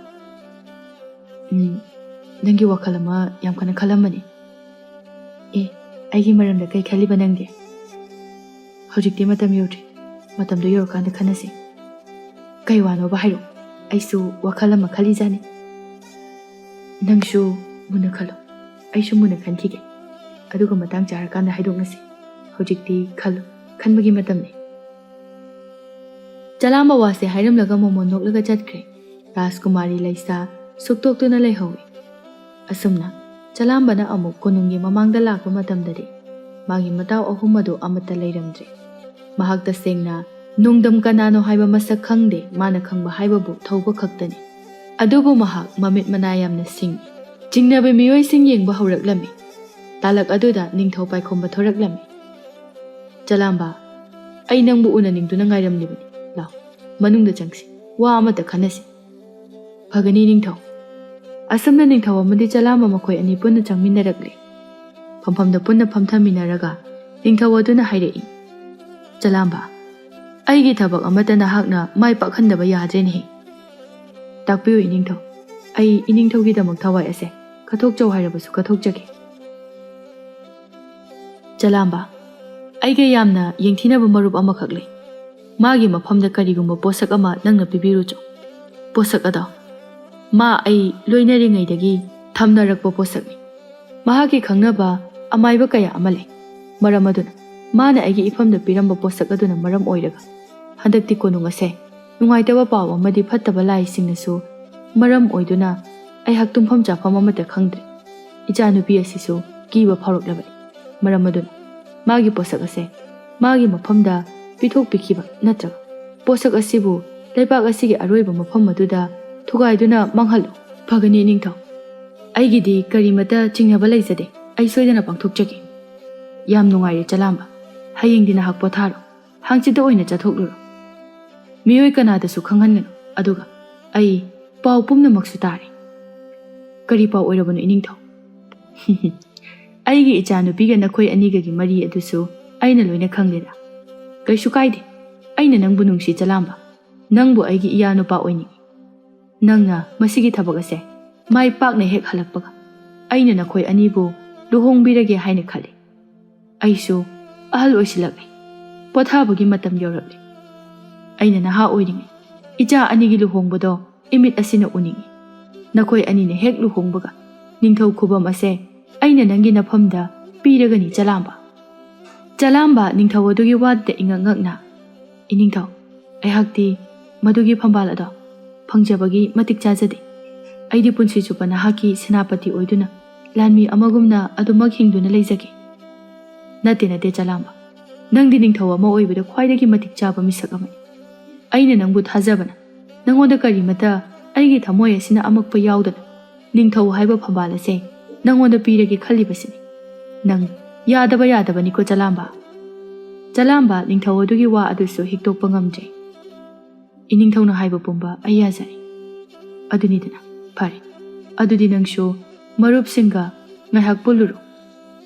"ꯎꯝ, ꯅꯪꯒꯤ ꯋꯥꯈꯜ ꯑꯃ ꯌꯥꯝ ꯀꯟꯅ ꯈꯜꯂꯝꯕꯅꯤ꯫" "ꯑꯦ, ꯑꯩꯒꯤ ꯃꯔꯝꯗ ꯀꯩ ꯈꯜꯂꯤꯕ ꯅꯪꯗꯤ?" "ꯍꯧꯖꯤꯛꯇꯤ ꯃꯇꯝ ꯌꯧꯗ꯭ꯔꯤ꯫ ꯃꯇꯝꯗꯣ ꯌꯧꯔꯀꯥꯟꯗ ꯈꯟꯅꯁꯤ꯫" "ꯀꯩ ꯋꯥꯅꯣꯕ ꯍꯥꯏꯔꯛꯑꯣ꯫ ꯑꯩꯁꯨ ꯋꯥꯈꯜ ꯑꯃ ꯈꯜꯂꯤꯖꯥꯠꯅꯤ꯫" "ꯅꯪꯁꯨ ꯃꯨꯟꯅ ꯈꯜꯂꯣ꯫ ꯑꯩꯁꯨ ꯃꯨꯟꯅ ꯈꯟꯈꯤꯒꯦ꯫ ꯑꯗꯨꯒ ꯃꯇꯥꯡ ꯆꯥꯔꯀꯥꯟꯗ ꯍꯥꯏꯗꯣꯛꯅꯁꯤ꯫ ꯍꯧꯖꯤꯛꯇꯤ ꯈꯜꯂꯣ꯫ ꯈꯟꯕꯒꯤ ꯃꯇꯝꯅꯤ꯫" ꯆꯂꯥꯝꯕ ꯋꯥꯁꯦ ꯍꯥꯏꯔꯝꯂꯒ ꯃꯣꯃꯣꯟ ꯅꯣꯛꯂꯒ ꯆꯠꯈ꯭ꯔꯦ꯫ ꯔꯥꯖꯀꯨꯃꯥꯔꯤ ꯂꯩꯁꯥ ꯁꯨꯛꯇꯣꯛꯇꯨꯅ ꯂꯩꯍꯧꯏ꯫ ꯑꯁꯨꯝꯅ ꯆꯂꯥꯝꯕꯅ ꯑꯃꯨꯛ ꯀꯣꯅꯨꯡꯒꯤ ꯃꯃꯥꯡꯗ ꯂꯥꯛꯄ ꯃꯇꯝꯗꯗꯤ ꯃꯥꯒꯤ ꯃꯇꯥꯎ ꯑꯍꯨꯝ ꯑꯗꯨ ꯑꯃꯠꯇ ꯂꯩꯔꯝꯗ꯭ꯔꯦ꯫ ꯃꯍꯥꯛ ꯇꯁꯦꯡꯅ ꯅꯣꯡꯗꯝ ꯀꯅꯥꯅꯣ ꯍꯥꯏꯕ ꯃꯁꯛ ꯈꯪꯗꯦ, ꯃꯥꯅ ꯈꯪꯕ ꯍꯥꯏꯕꯕꯨ ꯊꯧꯕ ꯈꯛꯇꯅꯤ꯫ ꯑꯗꯨꯕꯨ ꯃꯍꯥꯛ ꯃꯃꯤꯠ ꯃꯅꯥ ꯌꯥꯝꯅ ꯁꯤꯡꯏ꯫ ꯆꯤꯡꯅꯕ ꯃꯤꯑꯣꯏꯁꯤꯡ ꯌꯦꯡꯕ ꯍꯧꯔꯛꯂꯝꯃꯤ꯫ ꯇꯥꯂꯛ ꯑꯗꯨꯗ ꯅꯤꯡꯊꯧ ꯄꯥꯏꯈꯣꯝꯕ ꯊꯣꯔꯛꯂꯝꯃꯤ꯫ "ꯆꯂꯥꯝꯕ, ꯑꯩ ꯅꯪꯕꯨ ꯎꯅꯅꯤꯡꯗꯨꯅ ꯉꯥꯏꯔꯝꯂꯤꯕꯅꯤ꯫ ꯂꯥꯎ, ꯃꯅꯨꯡꯗ ꯆꯪꯁꯤ, ꯋꯥ ꯑꯃꯇ ꯈꯟꯅꯁꯤ꯫" "ꯐꯒꯅꯤ ꯅꯤꯡꯊꯧ꯫" ꯑꯁꯨꯝꯅ ꯅꯤꯡꯊꯧ ꯑꯃꯗꯤ ꯆꯂꯥꯝꯕ ꯃꯈꯣꯏ ꯑꯅꯤ ꯄꯨꯟꯅ ꯆꯪꯃꯤꯟꯅꯔꯛꯂꯦ꯫ ꯐꯝꯐꯝꯗ ꯄꯨꯟꯅ ꯐꯝꯊꯃꯤꯟꯅꯔꯒ ꯅꯤꯡꯊꯧ ꯑꯗꯨꯅ ꯍꯥꯏꯔꯛꯏ, "ꯆꯂꯥꯝꯕ, ꯑꯩꯒꯤ ꯊꯕꯛ ꯑꯃꯠꯇ ꯅꯍꯥꯛꯅ ꯃꯥꯏ ꯄꯥꯛꯍꯟꯗꯕ ꯌꯥꯗ꯭ꯔꯦꯅꯦꯍꯦ꯫ ꯇꯥꯛꯄꯤꯌꯨ ꯏꯅꯤꯡꯊꯧ, ꯑꯩ ꯏꯅꯤꯡꯊꯧꯒꯤꯗꯃꯛ ꯊꯋꯥꯏ ꯑꯁꯦ ꯀꯠꯊꯣꯛꯆꯧ ꯍꯥꯏꯔꯕꯁꯨ ꯀꯠꯊꯣꯛꯆꯒꯦ꯫ ꯆꯂꯥꯝꯕ, ꯑꯩꯒ ꯌꯥꯝꯅ ꯌꯦꯡꯊꯤꯅꯕ ꯃꯔꯨꯞ ꯑꯃꯈꯛ ꯂꯩ꯫ ꯃꯥꯒꯤ ꯃꯐꯝꯗ ꯀꯔꯤꯒꯨꯝꯕ ꯄꯣꯠꯁꯛ ꯑꯃ ꯅꯪꯅ ꯄꯤꯕꯤꯔꯨꯆꯣ꯫ ꯄꯣꯠꯁꯛ ꯑꯗꯣ ꯃꯥ ꯑꯩ ꯂꯣꯏꯅꯔꯤꯉꯩꯗꯒꯤ ꯊꯝꯅꯔꯛꯄ ꯄꯣꯠꯁꯛꯅꯤ꯫ ꯃꯍꯥꯛꯀꯤ ꯈꯪꯅꯕ ꯑꯃꯥꯏꯕ ꯀꯌꯥ ꯑꯃ ꯂꯩ꯫ ꯃꯔꯝ ꯑꯗꯨꯅ ꯃꯥꯅ ꯑꯩꯒꯤ ꯏꯐꯝꯗ ꯄꯤꯔꯝꯕ ꯄꯣꯠꯁꯛ ꯑꯗꯨꯅ ꯃꯔꯝ ꯑꯣꯏꯔꯒ ꯍꯟꯗꯛꯇꯤ ꯀꯣꯅꯨꯡ ꯑꯁꯦ ꯅꯨꯡꯉꯥꯏꯇꯕ ꯄꯥꯎ ꯑꯃꯗꯤ ꯐꯠꯇꯕ ꯂꯥꯏꯁꯤꯡꯅꯁꯨ ꯃꯔꯝ ꯑꯣꯏꯗꯨꯅ ꯑꯩꯍꯥꯛ ꯇꯨꯝꯐꯝ ꯆꯥꯐꯝ ꯑꯃꯠꯇ ꯈꯪꯗ꯭ꯔꯦ꯫ ꯏꯆꯥꯅꯨꯄꯤ ꯑꯁꯤꯁꯨ ꯀꯤꯕ ꯐꯥꯎꯔꯛꯂꯕꯅꯤ꯫ ꯃꯔꯝ ꯑꯗꯨꯅ ꯃꯥꯒꯤ ꯄꯣꯠꯁꯛ ꯑꯁꯦ ꯃꯥꯒꯤ ꯃꯐꯝꯗ ꯄꯤꯊꯣꯛꯄꯤꯈꯤꯕ ꯅꯠꯇ꯭ꯔꯒ ꯄꯣꯠꯁꯛ ꯑꯁꯤꯕꯨ ꯂꯩꯕꯥꯛ ꯑꯁꯤꯒꯤ ꯑꯔꯣꯏꯕ ꯃꯐꯝ ꯑꯗꯨꯗ ꯊꯨꯒꯥꯏꯗꯨꯅ ꯃꯥꯡꯍꯜꯂꯨ꯫ ꯐꯒꯅꯤ ꯏꯅꯤꯡꯊꯧ, ꯑꯩꯒꯤꯗꯤ ꯀꯔꯤꯃꯠꯇ ꯆꯤꯡꯅꯕ ꯂꯩꯖꯗꯦ꯫ ꯑꯩ ꯁꯣꯏꯗꯅ ꯄꯥꯡꯊꯣꯛꯆꯒꯦ꯫ ꯌꯥꯝ ꯅꯨꯡꯉꯥꯏꯔꯦ ꯆꯂꯥꯝꯕ, ꯍꯌꯦꯡꯗꯤ ꯅꯍꯥꯛ ꯄꯣꯊꯥꯔꯣ꯫ ꯍꯥꯡꯆꯤꯠꯇ ꯑꯣꯏꯅ ꯆꯠꯊꯣꯛꯂꯨꯔꯣ꯫ ꯃꯤꯑꯣꯏ ꯀꯅꯥꯗꯁꯨ ꯈꯪꯍꯟꯒꯅꯨ꯫ ꯑꯗꯨꯒ ꯑꯩ ꯄꯥꯎ ꯄꯨꯝꯅꯃꯛꯁꯨ ꯇꯥꯔꯦ꯫ ꯀꯔꯤ ꯄꯥꯎ ꯑꯣꯏꯔꯕꯅꯣ ꯏꯅꯤꯡꯊꯧ? ꯑꯩꯒꯤ ꯏꯆꯥꯅꯨꯄꯤꯒ ꯅꯈꯣꯏ ꯑꯅꯤꯒꯒꯤ ꯃꯔꯤ ꯑꯗꯨꯁꯨ ꯑꯩꯅ ꯂꯣꯏꯅ ꯈꯪꯂꯦꯗ꯫ ꯀꯩꯁꯨ ꯀꯥꯏꯗꯦ, ꯑꯩꯅ ꯅꯪꯕꯨ ꯅꯨꯡꯁꯤ ꯆꯂꯥꯝꯕ, ꯅꯪꯕꯨ ꯑꯩꯒꯤ ꯏꯌꯥ ꯅꯨꯄꯥ ꯑꯣꯏꯅꯤꯡꯏ꯫ ꯅꯪꯅ ꯃꯁꯤꯒꯤ ꯊꯕꯛ ꯑꯁꯦ ꯃꯥꯏ ꯄꯥꯛꯅ ꯍꯦꯛ ꯍꯜꯂꯛꯄꯒ ꯑꯩꯅ ꯅꯈꯣꯏ ꯑꯅꯤꯕꯨ ꯂꯨꯍꯣꯡꯕꯤꯔꯒꯦ ꯍꯥꯏꯅ ꯈꯜꯂꯤ꯫ ꯑꯩꯁꯨ ꯑꯍꯜ ꯑꯣꯏꯁꯤꯜꯂꯛꯂꯤ, ꯄꯣꯊꯥꯕꯒꯤ ꯃꯇꯝ ꯌꯧꯔꯛꯂꯤ꯫ ꯑꯩꯅ ꯅꯍꯥ ꯑꯣꯏꯔꯤꯉꯩ ꯏꯆꯥ ꯑꯅꯤꯒꯤ ꯂꯨꯍꯣꯡꯕꯗꯣ ꯏꯃꯤꯠ ꯑꯁꯤꯅ ꯎꯅꯤꯡꯏ꯫ ꯅꯈꯣꯏ ꯑꯅꯤꯅ ꯍꯦꯛ ꯂꯨꯍꯣꯡꯕꯒ ꯅꯤꯡꯊꯧ ꯈꯨꯕꯝ ꯑꯁꯦ ꯑꯩꯅ ꯅꯪꯒꯤ ꯅꯐꯝꯗ ꯄꯤꯔꯒꯅꯤ ꯆꯂꯥꯝꯕ꯫ ꯆꯂꯥꯝꯕ ꯅꯤꯡꯊꯧ ꯑꯗꯨꯒꯤ ꯋꯥꯗꯨꯗ ꯏꯉꯛ ꯉꯛꯅ, "ꯏꯅꯤꯡꯊꯧ, ꯑꯩꯍꯥꯛꯇꯤ ꯃꯗꯨꯒꯤ ꯐꯝꯕꯥꯜ ꯑꯗꯣ ꯐꯪꯖꯕꯒꯤ ꯃꯇꯤꯛ ꯆꯥꯖꯗꯦ꯫ ꯑꯩꯗꯤ ꯄꯨꯟꯁꯤ ꯆꯨꯞꯄ ꯅꯍꯥꯛꯀꯤ ꯁꯦꯅꯥꯄꯇꯤ ꯑꯣꯏꯗꯨꯅ ꯂꯥꯟꯃꯤ ꯑꯃꯒꯨꯝꯅ ꯑꯗꯨꯃꯛ ꯍꯤꯡꯗꯨꯅ ꯂꯩꯖꯒꯦ꯫" "ꯅꯠꯇꯦ, ꯅꯠꯇꯦ ꯆꯂꯥꯝꯕ, ꯅꯪꯗꯤ ꯅꯤꯡꯊꯧ ꯑꯃ ꯑꯣꯏꯕꯗ ꯈ꯭ꯋꯥꯏꯗꯒꯤ ꯃꯇꯤꯛ ꯆꯥꯕ ꯃꯤꯁꯛ ꯑꯃꯅꯤ꯫ ꯑꯩꯅ ꯅꯪꯕꯨ ꯊꯥꯖꯕꯅ ꯅꯪꯉꯣꯟꯗ ꯀꯔꯤꯃꯠꯇ ꯑꯩꯒꯤ ꯊꯃꯣꯏ ꯑꯁꯤꯅ ꯑꯃꯛꯄ ꯌꯥꯎꯗꯅ ꯅꯤꯡꯊꯧ ꯍꯥꯏꯕ ꯐꯝꯕꯥꯜ ꯑꯁꯦ ꯅꯪꯉꯣꯟꯗ ꯄꯤꯔꯒꯦ ꯈꯜꯂꯤꯕꯁꯤꯅꯤ꯫ ꯅꯪ ꯌꯥꯗꯕ ꯌꯥꯗꯕꯅꯤꯀꯣ ꯆꯂꯥꯝꯕ꯫" ꯆꯂꯥꯝꯕ ꯅꯤꯡꯊꯧ ꯑꯗꯨꯒꯤ ꯋꯥ ꯑꯗꯨꯁꯨ ꯍꯤꯛꯇꯣꯛꯄ ꯉꯝꯗ꯭ꯔꯦ꯫ "ꯏꯅꯤꯡꯊꯧꯅ ꯍꯥꯏꯕ ꯄꯨꯝꯕ ꯑꯩ ꯌꯥꯖꯔꯦ꯫ ꯑꯗꯨꯅꯤꯗꯅ, ꯐꯔꯦ, ꯑꯗꯨꯗꯤ ꯅꯪꯁꯨ ꯃꯔꯨꯞꯁꯤꯡꯒ ꯉꯥꯏꯍꯥꯛ ꯄꯨꯜꯂꯨꯔꯣ꯫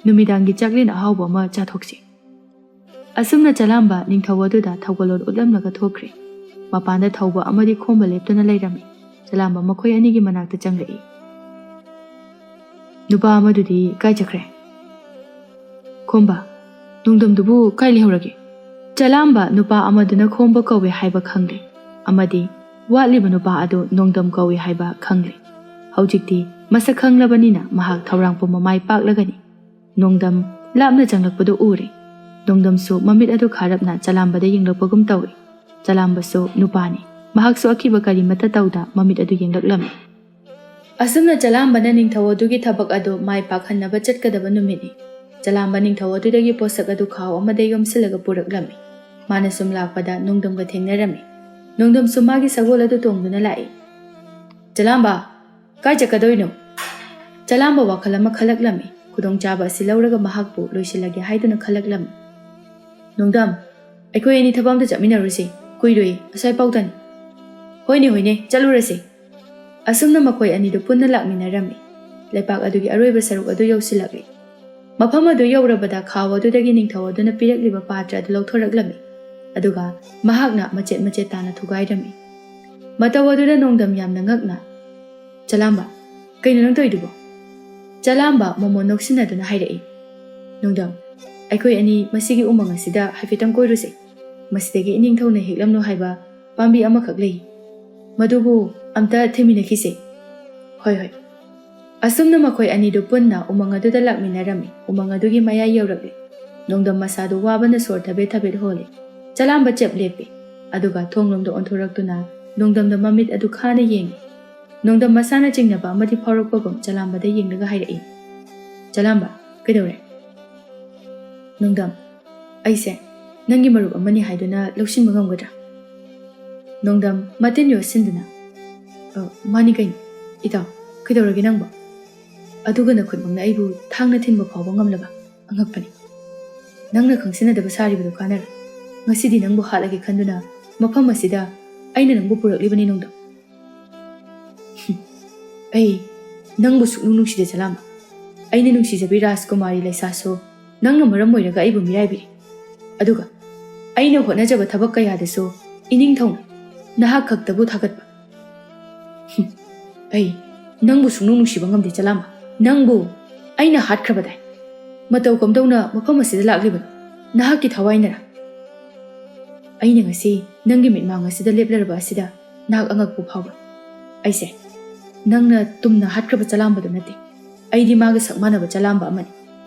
ꯅꯨꯃꯤꯗꯥꯡꯒꯤ ꯆꯥꯛꯂꯦꯟ ꯑꯍꯥꯎꯕ ꯑꯃ ꯆꯥꯊꯣꯛꯁꯤ꯫" ꯑꯁꯨꯝꯅ ꯆꯂꯥꯝꯕ ꯅꯤꯡꯊꯧ ꯑꯗꯨꯗ ꯊꯧꯒꯜꯂꯣꯟ ꯎꯠꯂꯝꯂꯒ ꯊꯣꯛꯈ꯭ꯔꯦ꯫ ꯃꯄꯥꯟꯗ ꯊꯧꯕ ꯑꯃꯗꯤ ꯈꯣꯝꯕ ꯂꯦꯞꯇꯨꯅ ꯂꯩꯔꯝꯃꯤ꯫ ꯆꯂꯥꯝꯕ ꯃꯈꯣꯏ ꯑꯅꯤꯒꯤ ꯃꯅꯥꯛꯇ ꯆꯪꯂꯛꯏ꯫ "ꯅꯨꯄꯥ ꯑꯃꯗꯨꯗꯤ ꯀꯥꯏ ꯆꯠꯈ꯭ꯔꯦ? ꯈꯣꯝꯕ, ꯅꯣꯡꯗꯝꯗꯨꯕꯨ ꯀꯥꯏ ꯂꯩꯍꯧꯔꯒꯦ?" ꯆꯂꯥꯝꯕ ꯅꯨꯄꯥ ꯑꯃꯗꯨꯅ ꯈꯣꯝꯕ ꯀꯧꯋꯦ ꯍꯥꯏꯕ ꯈꯪꯂꯦ, ꯑꯃꯗꯤ ꯋꯥꯠꯂꯤꯕ ꯅꯨꯄꯥ ꯑꯗꯨ ꯅꯣꯡꯗꯝ ꯀꯧꯋꯦ ꯍꯥꯏꯕ ꯈꯪꯂꯦ꯫ ꯍꯧꯖꯤꯛꯇꯤ ꯃꯁꯛ ꯈꯪꯂꯕꯅꯤꯅ ꯃꯍꯥꯛ ꯊꯧꯔꯥꯡ ꯄꯨꯝꯕ ꯃꯥꯏ ꯄꯥꯛꯂꯒꯅꯤ꯫ ꯅꯣꯡꯗꯝ ꯂꯥꯞꯅ ꯆꯪꯂꯛꯄꯗꯨ ꯎꯔꯦ꯫ ꯅꯣꯡꯗꯝꯁꯨ ꯃꯃꯤꯠ ꯑꯗꯨ ꯈꯥꯔꯞꯅ ꯆꯂꯥꯝꯕꯗ ꯌꯦꯡꯂꯛꯄꯒꯨꯝ ꯇꯧꯏ꯫ ꯆꯂꯥꯝꯕꯁꯨ ꯅꯨꯄꯥꯅꯤ꯫ ꯃꯍꯥꯛꯁꯨ ꯑꯀꯤꯕ ꯀꯔꯤꯃꯠꯇ ꯇꯧꯗ ꯃꯃꯤꯠ ꯑꯗꯨ ꯌꯦꯡꯂꯛꯂꯝꯃꯤ꯫ ꯑꯁꯨꯝꯅ ꯆꯂꯥꯝꯕꯅ ꯅꯤꯡꯊꯧ ꯑꯗꯨꯒꯤ ꯊꯕꯛ ꯑꯗꯨ ꯃꯥꯏ ꯄꯥꯛꯍꯟꯅꯕ ꯆꯠꯀꯗꯕ ꯅꯨꯃꯤꯠꯅꯤ꯫ ꯆꯂꯥꯝꯕ ꯅꯤꯡꯊꯧ ꯑꯗꯨꯗꯒꯤ ꯄꯣꯠꯁꯛ ꯑꯗꯨ ꯈꯥꯎ ꯑꯃꯗ ꯌꯣꯝꯁꯤꯜꯂꯒ ꯄꯨꯔꯛꯂꯝꯃꯤ꯫ ꯃꯥꯅ ꯁꯨꯝ ꯂꯥꯛꯄꯗ ꯅꯣꯡꯗꯝꯒ ꯊꯦꯡꯅꯔꯝꯃꯤ꯫ ꯅꯣꯡꯗꯝꯁꯨ ꯃꯥꯒꯤ ꯁꯒꯣꯜ ꯑꯗꯨ ꯇꯣꯡꯗꯨꯅ ꯂꯥꯛꯏ꯫ "ꯆꯂꯥꯝꯕ, ꯀꯥꯏ ꯆꯠꯀꯗꯣꯏꯅꯣ?" ꯆꯂꯥꯝꯕ ꯋꯥꯈꯜ ꯑꯃ ꯈꯜꯂꯛꯂꯝꯃꯤ꯫ ꯈꯨꯗꯣꯡꯆꯥꯕ ꯑꯁꯤ ꯂꯧꯔꯒ ꯃꯍꯥꯛꯄꯨ ꯂꯣꯏꯁꯤꯜꯂꯒꯦ ꯍꯥꯏꯗꯨꯅ ꯈꯜꯂꯛꯂꯝꯃꯤ꯫ "ꯅꯣꯡꯗꯝ, ꯑꯩꯈꯣꯏ ꯑꯅꯤ ꯊꯕꯛ ꯑꯝꯇ ꯆꯠꯃꯤꯟꯅꯔꯨꯁꯤ꯫ ꯀꯨꯏꯔꯣꯏ, ꯑꯁ꯭ꯋꯥꯏ ꯄꯥꯎꯗꯅꯤ꯫" "ꯍꯣꯏꯅꯦ, ꯍꯣꯏꯅꯦ, ꯆꯠꯂꯨꯔꯁꯤ꯫" ꯑꯁꯨꯝꯅ ꯃꯈꯣꯏ ꯑꯅꯤꯗꯨ ꯄꯨꯟꯅ ꯂꯥꯛꯃꯤꯟꯅꯔꯝꯃꯤ꯫ ꯂꯩꯄꯥꯛ ꯑꯗꯨꯒꯤ ꯑꯔꯣꯏꯕ ꯁꯔꯨꯛ ꯑꯗꯨ ꯌꯧꯁꯤꯜꯂꯛꯂꯤ꯫ ꯃꯐꯝ ꯑꯗꯨ ꯌꯧꯔꯕꯗ ꯈꯥꯎ ꯑꯗꯨꯗꯒꯤ ꯅꯤꯡꯊꯧ ꯑꯗꯨꯅ ꯄꯤꯔꯛꯂꯤꯕ ꯄꯥꯇ꯭ꯔ ꯑꯗꯨ ꯂꯧꯊꯣꯔꯛꯂꯝꯃꯤ꯫ ꯑꯗꯨꯒ ꯃꯍꯥꯛꯅ ꯃꯆꯦꯠ ꯃꯆꯦꯠ ꯇꯥꯅ ꯊꯨꯒꯥꯏꯔꯝꯃꯤ꯫ ꯃꯇꯧ ꯑꯗꯨꯗ ꯅꯣꯡꯗꯝ ꯌꯥꯝꯅ ꯉꯛꯅ, "ꯆꯂꯥꯝꯕ, ꯀꯩꯅꯣ ꯅꯪ ꯇꯧꯔꯤꯗꯨꯕꯣ?" ꯆꯂꯥꯝꯕ ꯃꯣꯃꯣꯟ ꯅꯣꯛꯁꯤꯟꯅꯗꯨꯅ ꯍꯥꯏꯔꯛꯏ꯫ "ꯅꯣꯡꯗꯝ, ꯑꯩꯈꯣꯏ ꯑꯅꯤ ꯃꯁꯤꯒꯤ ꯎꯃꯪ ꯑꯁꯤꯗ ꯍꯥꯏꯐꯦꯠꯇꯪ ꯀꯣꯏꯔꯨꯁꯦ꯫ ꯃꯁꯤꯗꯒꯤ ꯏꯅꯤꯡꯊꯧꯅ ꯍꯦꯛꯂꯝꯂꯣ ꯍꯥꯏꯕ ꯄꯥꯝꯕꯤ ꯑꯃꯈꯛ ꯂꯩ꯫ ꯃꯗꯨꯕꯨ ꯑꯝꯇ ꯊꯤꯃꯤꯟꯅꯈꯤꯁꯦ꯫" "ꯍꯣꯏ, ꯍꯣꯏ꯫" ꯑꯁꯨꯝꯅ ꯃꯈꯣꯏ ꯑꯅꯤꯗꯨ ꯄꯨꯟꯅ ꯎꯃꯪ ꯑꯗꯨꯗ ꯂꯥꯛꯃꯤꯟꯅꯔꯝꯃꯤ꯫ ꯎꯃꯪ ꯑꯗꯨꯒꯤ ꯃꯌꯥꯏ ꯌꯧꯔꯛꯂꯦ꯫ ꯅꯣꯡꯗꯝ ꯃꯁꯥꯗꯨ ꯋꯥꯕꯅ ꯁꯣꯔ ꯊꯕꯦꯠ ꯊꯕꯦꯠ ꯍꯣꯜꯂꯦ꯫ ꯆꯂꯥꯝꯕ ꯆꯞ ꯂꯦꯞꯄꯦ꯫ ꯑꯗꯨꯒ ꯊꯣꯡꯂꯣꯝꯗ ꯑꯣꯟꯊꯣꯔꯛꯇꯨꯅ ꯅꯣꯡꯗꯝꯗ ꯃꯃꯤꯠ ꯑꯗꯨ ꯈꯥꯅ ꯌꯦꯡꯉꯤ꯫ ꯅꯣꯡꯗꯝ ꯃꯁꯥꯅ ꯆꯤꯡꯅꯕ ꯑꯃꯗꯤ ꯐꯥꯎꯔꯛꯄꯒꯨꯝ ꯆꯂꯥꯝꯕꯗ ꯌꯦꯡꯂꯒ ꯍꯥꯏꯔꯛꯏ, "ꯆꯂꯥꯝꯕ, ꯀꯩꯗꯧꯔꯦ?" "ꯅꯣꯡꯗꯝ, ꯑꯩꯁꯦ ꯅꯪꯒꯤ ꯃꯔꯨꯞ ꯑꯃꯅꯤ ꯍꯥꯏꯗꯨꯅ ꯂꯧꯁꯤꯟꯕ ꯉꯝꯒꯗ꯭ꯔꯥ?" ꯅꯣꯡꯗꯝ ꯃꯇꯤꯟ ꯌꯣꯠꯁꯤꯟꯗꯨꯅ, "ꯑ, ꯃꯥꯅꯤ ꯀꯩꯅꯣ꯫ ꯏꯇꯥꯎ, ꯀꯩꯗꯧꯔꯒꯦ ꯅꯪꯕꯣ? ꯑꯗꯨꯒ ꯅꯈꯨꯠꯃꯛꯅ ꯑꯩꯕꯨ ꯊꯥꯡꯅ ꯊꯤꯟꯕ ꯐꯥꯎꯕ ꯉꯝꯂꯕ? ꯑꯉꯛꯄꯅꯤ꯫ ꯅꯪꯅ ꯈꯪꯁꯤꯟꯅꯗꯕ ꯁꯥꯔꯤꯕꯗꯨ ꯀꯥꯟꯅꯔꯣꯏ꯫ ꯉꯁꯤꯗꯤ ꯅꯪꯕꯨ ꯍꯥꯠꯂꯒꯦ ꯈꯟꯗꯨꯅ ꯃꯐꯝ ꯑꯁꯤꯗ ꯑꯩꯅ ꯅꯪꯕꯨ ꯄꯨꯔꯛꯂꯤꯕꯅꯤ ꯅꯣꯡꯗꯝ꯫" "ꯑꯩ ꯅꯪꯕꯨ ꯁꯨꯛꯅꯨꯡ ꯅꯨꯡꯁꯤꯗꯦ ꯆꯂꯥꯝꯕ꯫ ꯑꯩꯅ ꯅꯨꯡꯁꯤꯖꯕꯤ ꯔꯥꯖꯀꯨꯃꯥꯔꯤ ꯂꯩꯁꯥꯁꯨ ꯅꯪꯅ ꯃꯔꯝ ꯑꯣꯏꯔꯒ ꯑꯩꯕꯨ ꯃꯤꯔꯥꯏꯕꯤꯔꯤ꯫ ꯑꯗꯨꯒ ꯑꯩꯅ ꯍꯣꯠꯅꯖꯕ ꯊꯕꯛ ꯀꯌꯥꯗꯁꯨ ꯏꯅꯤꯡꯊꯧꯅ ꯅꯍꯥꯛ ꯈꯛꯇꯕꯨ ꯊꯥꯒꯠꯄ꯫ ꯍꯨꯝ, ꯑꯩ ꯅꯪꯕꯨ ꯁꯨꯡꯅꯨꯡ ꯅꯨꯡꯁꯤꯕ ꯉꯝꯗꯦ, ꯆꯂꯥꯝꯕ꯫ ꯅꯪꯕꯨ ꯑꯩꯅ ꯍꯥꯠꯈ꯭ꯔꯕꯗꯥꯏ? ꯃꯇꯧ ꯀꯝꯗꯧꯅ ꯃꯐꯝ ꯑꯁꯤꯗ ꯂꯥꯛꯂꯤꯕꯅꯣ? ꯅꯍꯥꯛꯀꯤ ꯊꯋꯥꯏꯅꯔꯥ? ꯑꯩꯅ ꯉꯁꯤ ꯅꯪꯒꯤ ꯃꯤꯠꯃꯥꯡ ꯑꯁꯤꯗ ꯂꯦꯞꯂꯔꯕ ꯑꯁꯤꯗ ꯅꯍꯥꯛ ꯑꯉꯛꯄ ꯐꯥꯎꯕ꯭ꯔꯥ? ꯑꯩꯁꯦ ꯅꯪꯅ ꯇꯨꯝꯅ ꯍꯥꯠꯈ꯭ꯔꯕ ꯆꯂꯥꯝꯕꯗꯨ ꯅꯠꯇꯦ꯫ ꯑꯩꯗꯤ ꯃꯥꯒ ꯁꯛ ꯃꯥꯟꯅꯕ ꯆꯂꯥꯝꯕ ꯑꯃꯅꯤ꯫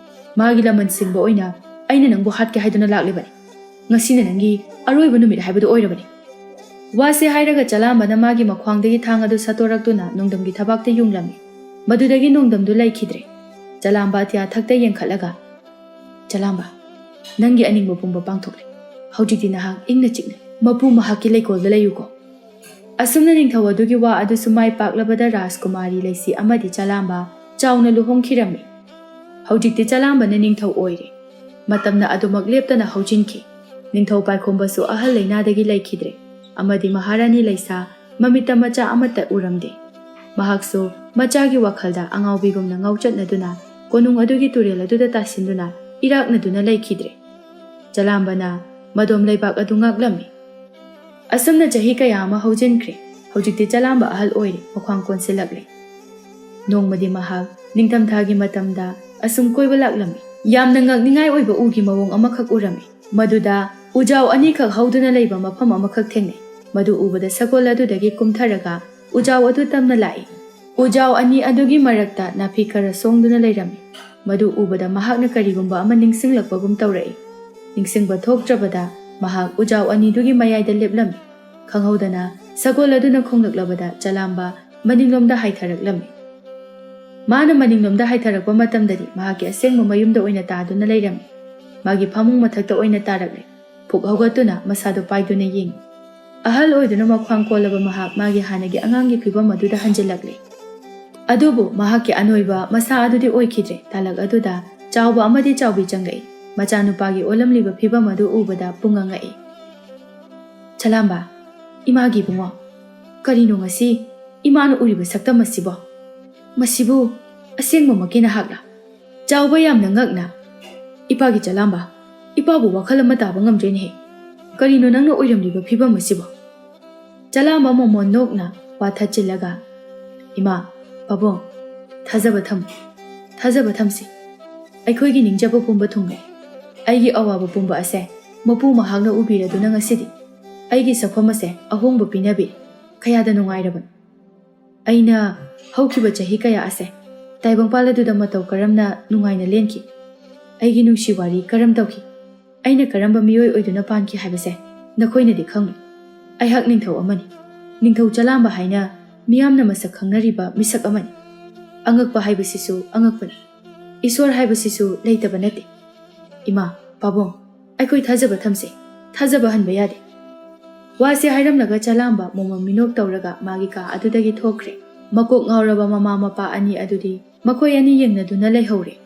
ꯃꯥꯒꯤ ꯂꯃꯟ ꯁꯤꯡꯕ ꯑꯣꯏꯅ ꯑꯩꯅ ꯅꯪꯕꯨ ꯍꯥꯠꯀꯦ ꯍꯥꯏꯗꯨꯅ ꯂꯥꯛꯂꯤꯕꯅꯤ꯫ ꯉꯁꯤꯅ ꯅꯪꯒꯤ ꯑꯔꯣꯏꯕ ꯅꯨꯃꯤꯠ ꯍꯥꯏꯕꯗꯨ ꯑꯣꯏꯔꯕꯅꯤ꯫ ꯋꯥꯁꯤ ꯍꯥꯏꯔꯒ ꯆꯂꯥꯝꯕꯅ ꯃꯥꯒꯤ ꯃꯈ꯭ꯋꯥꯡꯗꯒꯤ ꯊꯥꯡ ꯑꯗꯨ ꯁꯠꯇꯣꯔꯛꯇꯨꯅ ꯅꯣꯡꯗꯝꯒꯤ ꯊꯕꯥꯛꯇ ꯌꯨꯡꯂꯝꯃꯤ꯫ ꯃꯗꯨꯗꯒꯤ ꯅꯣꯡꯗꯝꯗꯨ ꯂꯩꯈꯤꯗ꯭ꯔꯦ꯫ ꯆꯂꯥꯝꯕ ꯑꯇꯤꯌꯥ ꯊꯛꯇ ꯌꯦꯡꯈꯠꯂꯒ, "ꯆꯂꯥꯝꯕ, ꯅꯪꯒꯤ ꯑꯅꯤꯡꯕ ꯄꯨꯝꯕ ꯄꯥꯡꯊꯣꯛꯂꯦ꯫ ꯍꯧꯖꯤꯛꯇꯤ ꯅꯍꯥꯛ ꯏꯪꯅ ꯆꯤꯛꯅ ꯃꯄꯨ ꯃꯍꯥꯛꯀꯤ ꯂꯩꯀꯣꯜꯗ ꯂꯩꯌꯨꯀꯣ꯫" ꯑꯁꯨꯝꯅ ꯅꯤꯡꯊꯧ ꯑꯗꯨꯒꯤ ꯋꯥ ꯑꯗꯨꯁꯨ ꯃꯥꯏ ꯄꯥꯛꯂꯕꯗ ꯔꯥꯖꯀꯨꯃꯥꯔꯤ ꯂꯩꯁꯤ ꯑꯃꯗꯤ ꯆꯂꯥꯝꯕ ꯆꯥꯎꯅ ꯂꯨꯍꯣꯡꯈꯤꯔꯝꯃꯤ꯫ ꯍꯧꯖꯤꯛꯇꯤ ꯆꯂꯥꯝꯕꯅ ꯅꯤꯡꯊꯧ ꯑꯣꯏꯔꯦ꯫ ꯃꯇꯝꯅ ꯑꯗꯨꯃꯛ ꯂꯦꯞꯇꯅ ꯍꯧꯖꯤꯟꯈꯤ꯫ ꯅꯤꯡꯊꯧ ꯄꯥꯏꯈꯣꯝꯕꯁꯨ ꯑꯍꯜ ꯂꯩꯅꯥꯗꯒꯤ ꯂꯩꯈꯤꯗ꯭ꯔꯦ, ꯑꯃꯗꯤ ꯃꯍꯥꯔꯥꯅꯤ ꯂꯩꯁꯥ ꯃꯃꯤꯠꯇ ꯃꯆꯥ ꯑꯃꯠꯇ ꯎꯔꯝꯗꯦ꯫ ꯃꯍꯥꯛꯁꯨ ꯃꯆꯥꯒꯤ ꯋꯥꯈꯜꯗ ꯑꯉꯥꯎꯕꯤꯒꯨꯝꯅ ꯉꯥꯎꯆꯠꯅꯗꯨꯅ ꯀꯣꯅꯨꯡ ꯑꯗꯨꯒꯤ ꯇꯨꯔꯦꯜ ꯑꯗꯨꯗ ꯇꯥꯁꯤꯟꯗꯨꯅ ꯏꯔꯥꯛꯅꯗꯨꯅ ꯂꯩꯈꯤꯗ꯭ꯔꯦ꯫ ꯆꯂꯥꯝꯕꯅ ꯃꯗꯣꯝ ꯂꯩꯕꯥꯛ ꯑꯗꯨ ꯉꯥꯛꯂꯝꯃꯤ꯫ ꯑꯁꯨꯝꯅ ꯆꯍꯤ ꯀꯌꯥ ꯑꯃ ꯍꯧꯖꯤꯟꯈ꯭ꯔꯦ꯫ ꯍꯧꯖꯤꯛꯇꯤ ꯆꯂꯥꯝꯕ ꯑꯍꯜ ꯑꯣꯏꯔꯦ, ꯃꯈ꯭ꯋꯥꯡ ꯀꯣꯟꯁꯤꯜꯂꯛꯂꯦ꯫ ꯅꯣꯡꯃꯗꯤ ꯃꯍꯥꯛ ꯅꯤꯡꯊꯝꯊꯥꯒꯤ ꯃꯇꯝꯗ ꯑꯁꯨꯝ ꯀꯣꯏꯕ ꯂꯥꯛꯂꯝꯃꯤ꯫ ꯌꯥꯝꯅ ꯉꯛꯅꯤꯡꯉꯥꯏ ꯑꯣꯏꯕ ꯎꯒꯤ ꯃꯑꯣꯡ ꯑꯃꯈꯛ ꯎꯔꯝꯃꯤ꯫ ꯃꯗꯨꯗ ꯎꯖꯥꯎ ꯑꯅꯤꯈꯛ ꯍꯧꯗꯨꯅ ꯂꯩꯕ ꯃꯐꯝ ꯑꯃꯈꯛ ꯊꯦꯡꯅꯩ꯫ ꯃꯗꯨ ꯎꯕꯗ ꯁꯒꯣꯜ ꯑꯗꯨꯗꯒꯤ ꯀꯨꯝꯊꯔꯒ ꯎꯖꯥꯎ ꯑꯗꯨ ꯇꯝꯅ ꯂꯥꯛꯏ꯫ ꯎꯖꯥꯎ ꯑꯅꯤ ꯑꯗꯨꯒꯤ ꯃꯔꯛꯇ ꯅꯥꯄꯤ ꯈꯔ ꯁꯣꯡꯗꯨꯅ ꯂꯩꯔꯝꯃꯤ꯫ ꯃꯗꯨ ꯎꯕꯗ ꯃꯍꯥꯛꯅ ꯀꯔꯤꯒꯨꯝꯕ ꯑꯃ ꯅꯤꯡꯁꯤꯡꯂꯛꯄꯒꯨꯝ ꯇꯧꯔꯛꯏ꯫ ꯅꯤꯡꯁꯤꯡꯕ ꯊꯣꯛꯇ꯭ꯔꯕꯗ ꯃꯍꯥꯛ ꯎꯖꯥꯎ ꯑꯅꯤꯗꯨꯒꯤ ꯃꯌꯥꯏꯗ ꯂꯦꯞꯂꯝꯃꯤ꯫ ꯈꯪꯍꯧꯗꯅ ꯁꯒꯣꯜ ꯑꯗꯨꯅ ꯈꯣꯡꯂꯛꯂꯕꯗ ꯆꯂꯥꯝꯕ ꯃꯅꯤꯡꯂꯣꯝꯗ ꯍꯥꯏꯊꯔꯛꯂꯝꯃꯤ꯫ ꯃꯥꯅ ꯃꯅꯤꯡꯂꯣꯝꯗ ꯍꯥꯏꯊꯔꯛꯄ ꯃꯇꯝꯗꯗꯤ ꯃꯍꯥꯛꯀꯤ ꯑꯁꯦꯡꯕ ꯃꯌꯨꯝꯗ ꯑꯣꯏꯅ ꯇꯥꯗꯨꯅ ꯂꯩꯔꯝꯃꯤ꯫ ꯃꯥꯒꯤ ꯐꯃꯨꯡ ꯃꯊꯛꯇ ꯑꯣꯏꯅ ꯇꯥꯔꯛꯂꯦ꯫ ꯐꯨꯛ ꯍꯧꯒꯠꯇꯨꯅ ꯃꯁꯥꯗꯨ ꯄꯥꯏꯗꯨꯅ ꯌꯦꯡꯉꯤ꯫ ꯑꯍꯜ ꯑꯣꯏꯗꯨꯅ ꯃꯈ꯭ꯋꯥꯡ ꯀꯣꯜꯂꯕ ꯃꯍꯥꯛ ꯃꯥꯒꯤ ꯍꯥꯟꯅꯒꯤ ꯑꯉꯥꯡꯒꯤ ꯐꯤꯕꯝ ꯑꯗꯨꯗ ꯍꯟꯖꯤꯜꯂꯛꯂꯦ꯫ ꯑꯗꯨꯕꯨ ꯃꯍꯥꯛꯀꯤ ꯑꯅꯣꯏꯕ ꯃꯁꯥ ꯑꯗꯨꯗꯤ ꯑꯣꯏꯈꯤꯗ꯭ꯔꯦ꯫ ꯇꯥꯂꯛ ꯑꯗꯨꯗ ꯆꯥꯎꯕ ꯑꯃꯗꯤ ꯆꯥꯎꯕꯤ ꯆꯪꯂꯛꯏ꯫ ꯃꯆꯥꯅꯨꯄꯥꯒꯤ ꯑꯣꯜꯂꯝꯂꯤꯕ ꯐꯤꯕꯝ ꯑꯗꯨ ꯎꯕꯗ ꯄꯨꯡꯉ ꯉꯛꯏ꯫ "ꯆꯂꯥꯝꯕ, ꯏꯃꯥꯒꯤ ꯏꯕꯨꯡꯉꯣ, ꯀꯔꯤꯅꯣ ꯉꯁꯤ ꯏꯃꯥꯅ ꯎꯔꯤꯕ ꯁꯛꯇꯝ ꯑꯁꯤꯕꯣ? ꯃꯁꯤꯕꯨ ꯑꯁꯦꯡꯕꯃꯛꯀꯤ ꯅꯍꯥꯛꯂꯥ?" ꯆꯥꯎꯕ ꯌꯥꯝꯅ ꯉꯛꯅ, "ꯏꯄꯥꯒꯤ ꯆꯂꯥꯝꯕ, ꯏꯄꯥꯕꯨ ꯋꯥꯈꯜ ꯑꯃ ꯇꯥꯕ ꯉꯝꯗ꯭ꯔꯦꯅꯦꯍꯦ꯫ ꯀꯔꯤꯅꯣ ꯅꯪꯅ ꯑꯣꯏꯔꯝꯂꯤꯕ ꯐꯤꯕꯝ ꯑꯁꯤꯕꯣ? ꯆꯂꯥꯝꯕ ꯃꯣꯃꯣꯟ ꯅꯣꯛꯅ ꯋꯥ ꯊꯠꯆꯤꯜꯂꯒ, "ꯏꯃꯥ, ꯄꯥꯕꯨꯡ, ꯊꯥꯖꯕ ꯊꯝꯃꯨ꯫ ꯊꯥꯖꯕ ꯊꯝꯁꯤ꯫ ꯑꯩꯈꯣꯏꯒꯤ ꯅꯤꯡꯖꯕ ꯄꯨꯝꯕ ꯊꯨꯡꯂꯦ꯫ ꯑꯩꯒꯤ ꯑꯋꯥꯕ ꯄꯨꯝꯕ ꯑꯁꯦ ꯃꯄꯨ ꯃꯍꯥꯛꯅ ꯎꯕꯤꯔꯗꯨꯅ ꯉꯁꯤꯗꯤ ꯑꯩꯒꯤ ꯁꯛꯐꯝ ꯑꯁꯦ ꯑꯍꯣꯡꯕ ꯄꯤꯅꯕꯤꯔꯦ꯫ ꯀꯌꯥꯗ ꯅꯨꯡꯉꯥꯏꯔꯕꯅꯣ꯫ ꯑꯩꯅ ꯍꯧꯈꯤꯕ ꯆꯍꯤ ꯀꯌꯥ ꯑꯁꯦ ꯇꯥꯏꯕꯪꯄꯥꯜ ꯑꯗꯨꯗ ꯃꯇꯧ ꯀꯔꯝꯅ ꯅꯨꯡꯉꯥꯏꯅ ꯂꯦꯟꯈꯤ? ꯑꯩꯒꯤ ꯅꯨꯡꯁꯤ ꯋꯥꯔꯤ ꯀꯔꯝ ꯇꯧꯈꯤ? ꯑꯩꯅ ꯀꯔꯝꯕ ꯃꯤꯑꯣꯏ ꯑꯣꯏꯗꯨꯅ ꯄꯥꯟꯈꯤ ꯍꯥꯏꯕꯁꯦ ꯅꯈꯣꯏꯅꯗꯤ ꯈꯪꯂꯨ꯫ ꯑꯩꯍꯥꯛ ꯅꯤꯡꯊꯧ ꯑꯃꯅꯤ꯫ ꯅꯤꯡꯊꯧ ꯆꯂꯥꯝꯕ ꯍꯥꯏꯅ ꯃꯤꯌꯥꯝꯅ ꯃꯁꯛ ꯈꯪꯅꯔꯤꯕ ꯃꯤꯁꯛ ꯑꯃꯅꯤ꯫ ꯑꯉꯛꯄ ꯍꯥꯏꯕꯁꯤꯁꯨ ꯑꯉꯛꯄꯅꯤ꯫ ꯏꯁꯣꯔ ꯍꯥꯏꯕꯁꯤꯁꯨ ꯂꯩꯇꯕ ꯅꯠꯇꯦ꯫ ꯏꯃꯥ, ꯄꯥꯕꯨꯡ, ꯑꯩꯈꯣꯏ ꯊꯥꯖꯕ ꯊꯝꯁꯦ꯫ ꯊꯥꯖꯕ ꯍꯟꯕ ꯌꯥꯗꯦ꯫" ꯋꯥꯁꯦ ꯍꯥꯏꯔꯝꯂꯒ ꯆꯂꯥꯝꯕ ꯃꯣꯃꯣꯟ ꯃꯤꯅꯣꯛ ꯇꯧꯔꯒ ꯃꯥꯒꯤ ꯀꯥ ꯑꯗꯨꯗꯒꯤ ꯊꯣꯛꯈ꯭ꯔꯦ꯫ ꯃꯀꯣꯛ ꯉꯥꯎꯔꯕ ꯃꯃꯥ ꯃꯄꯥ ꯑꯅꯤ ꯑꯗꯨꯗꯤ ꯃꯈꯣꯏ ꯑꯅꯤ ꯌꯦꯡꯅꯗꯨꯅ ꯂꯩꯍꯧꯔꯦ꯫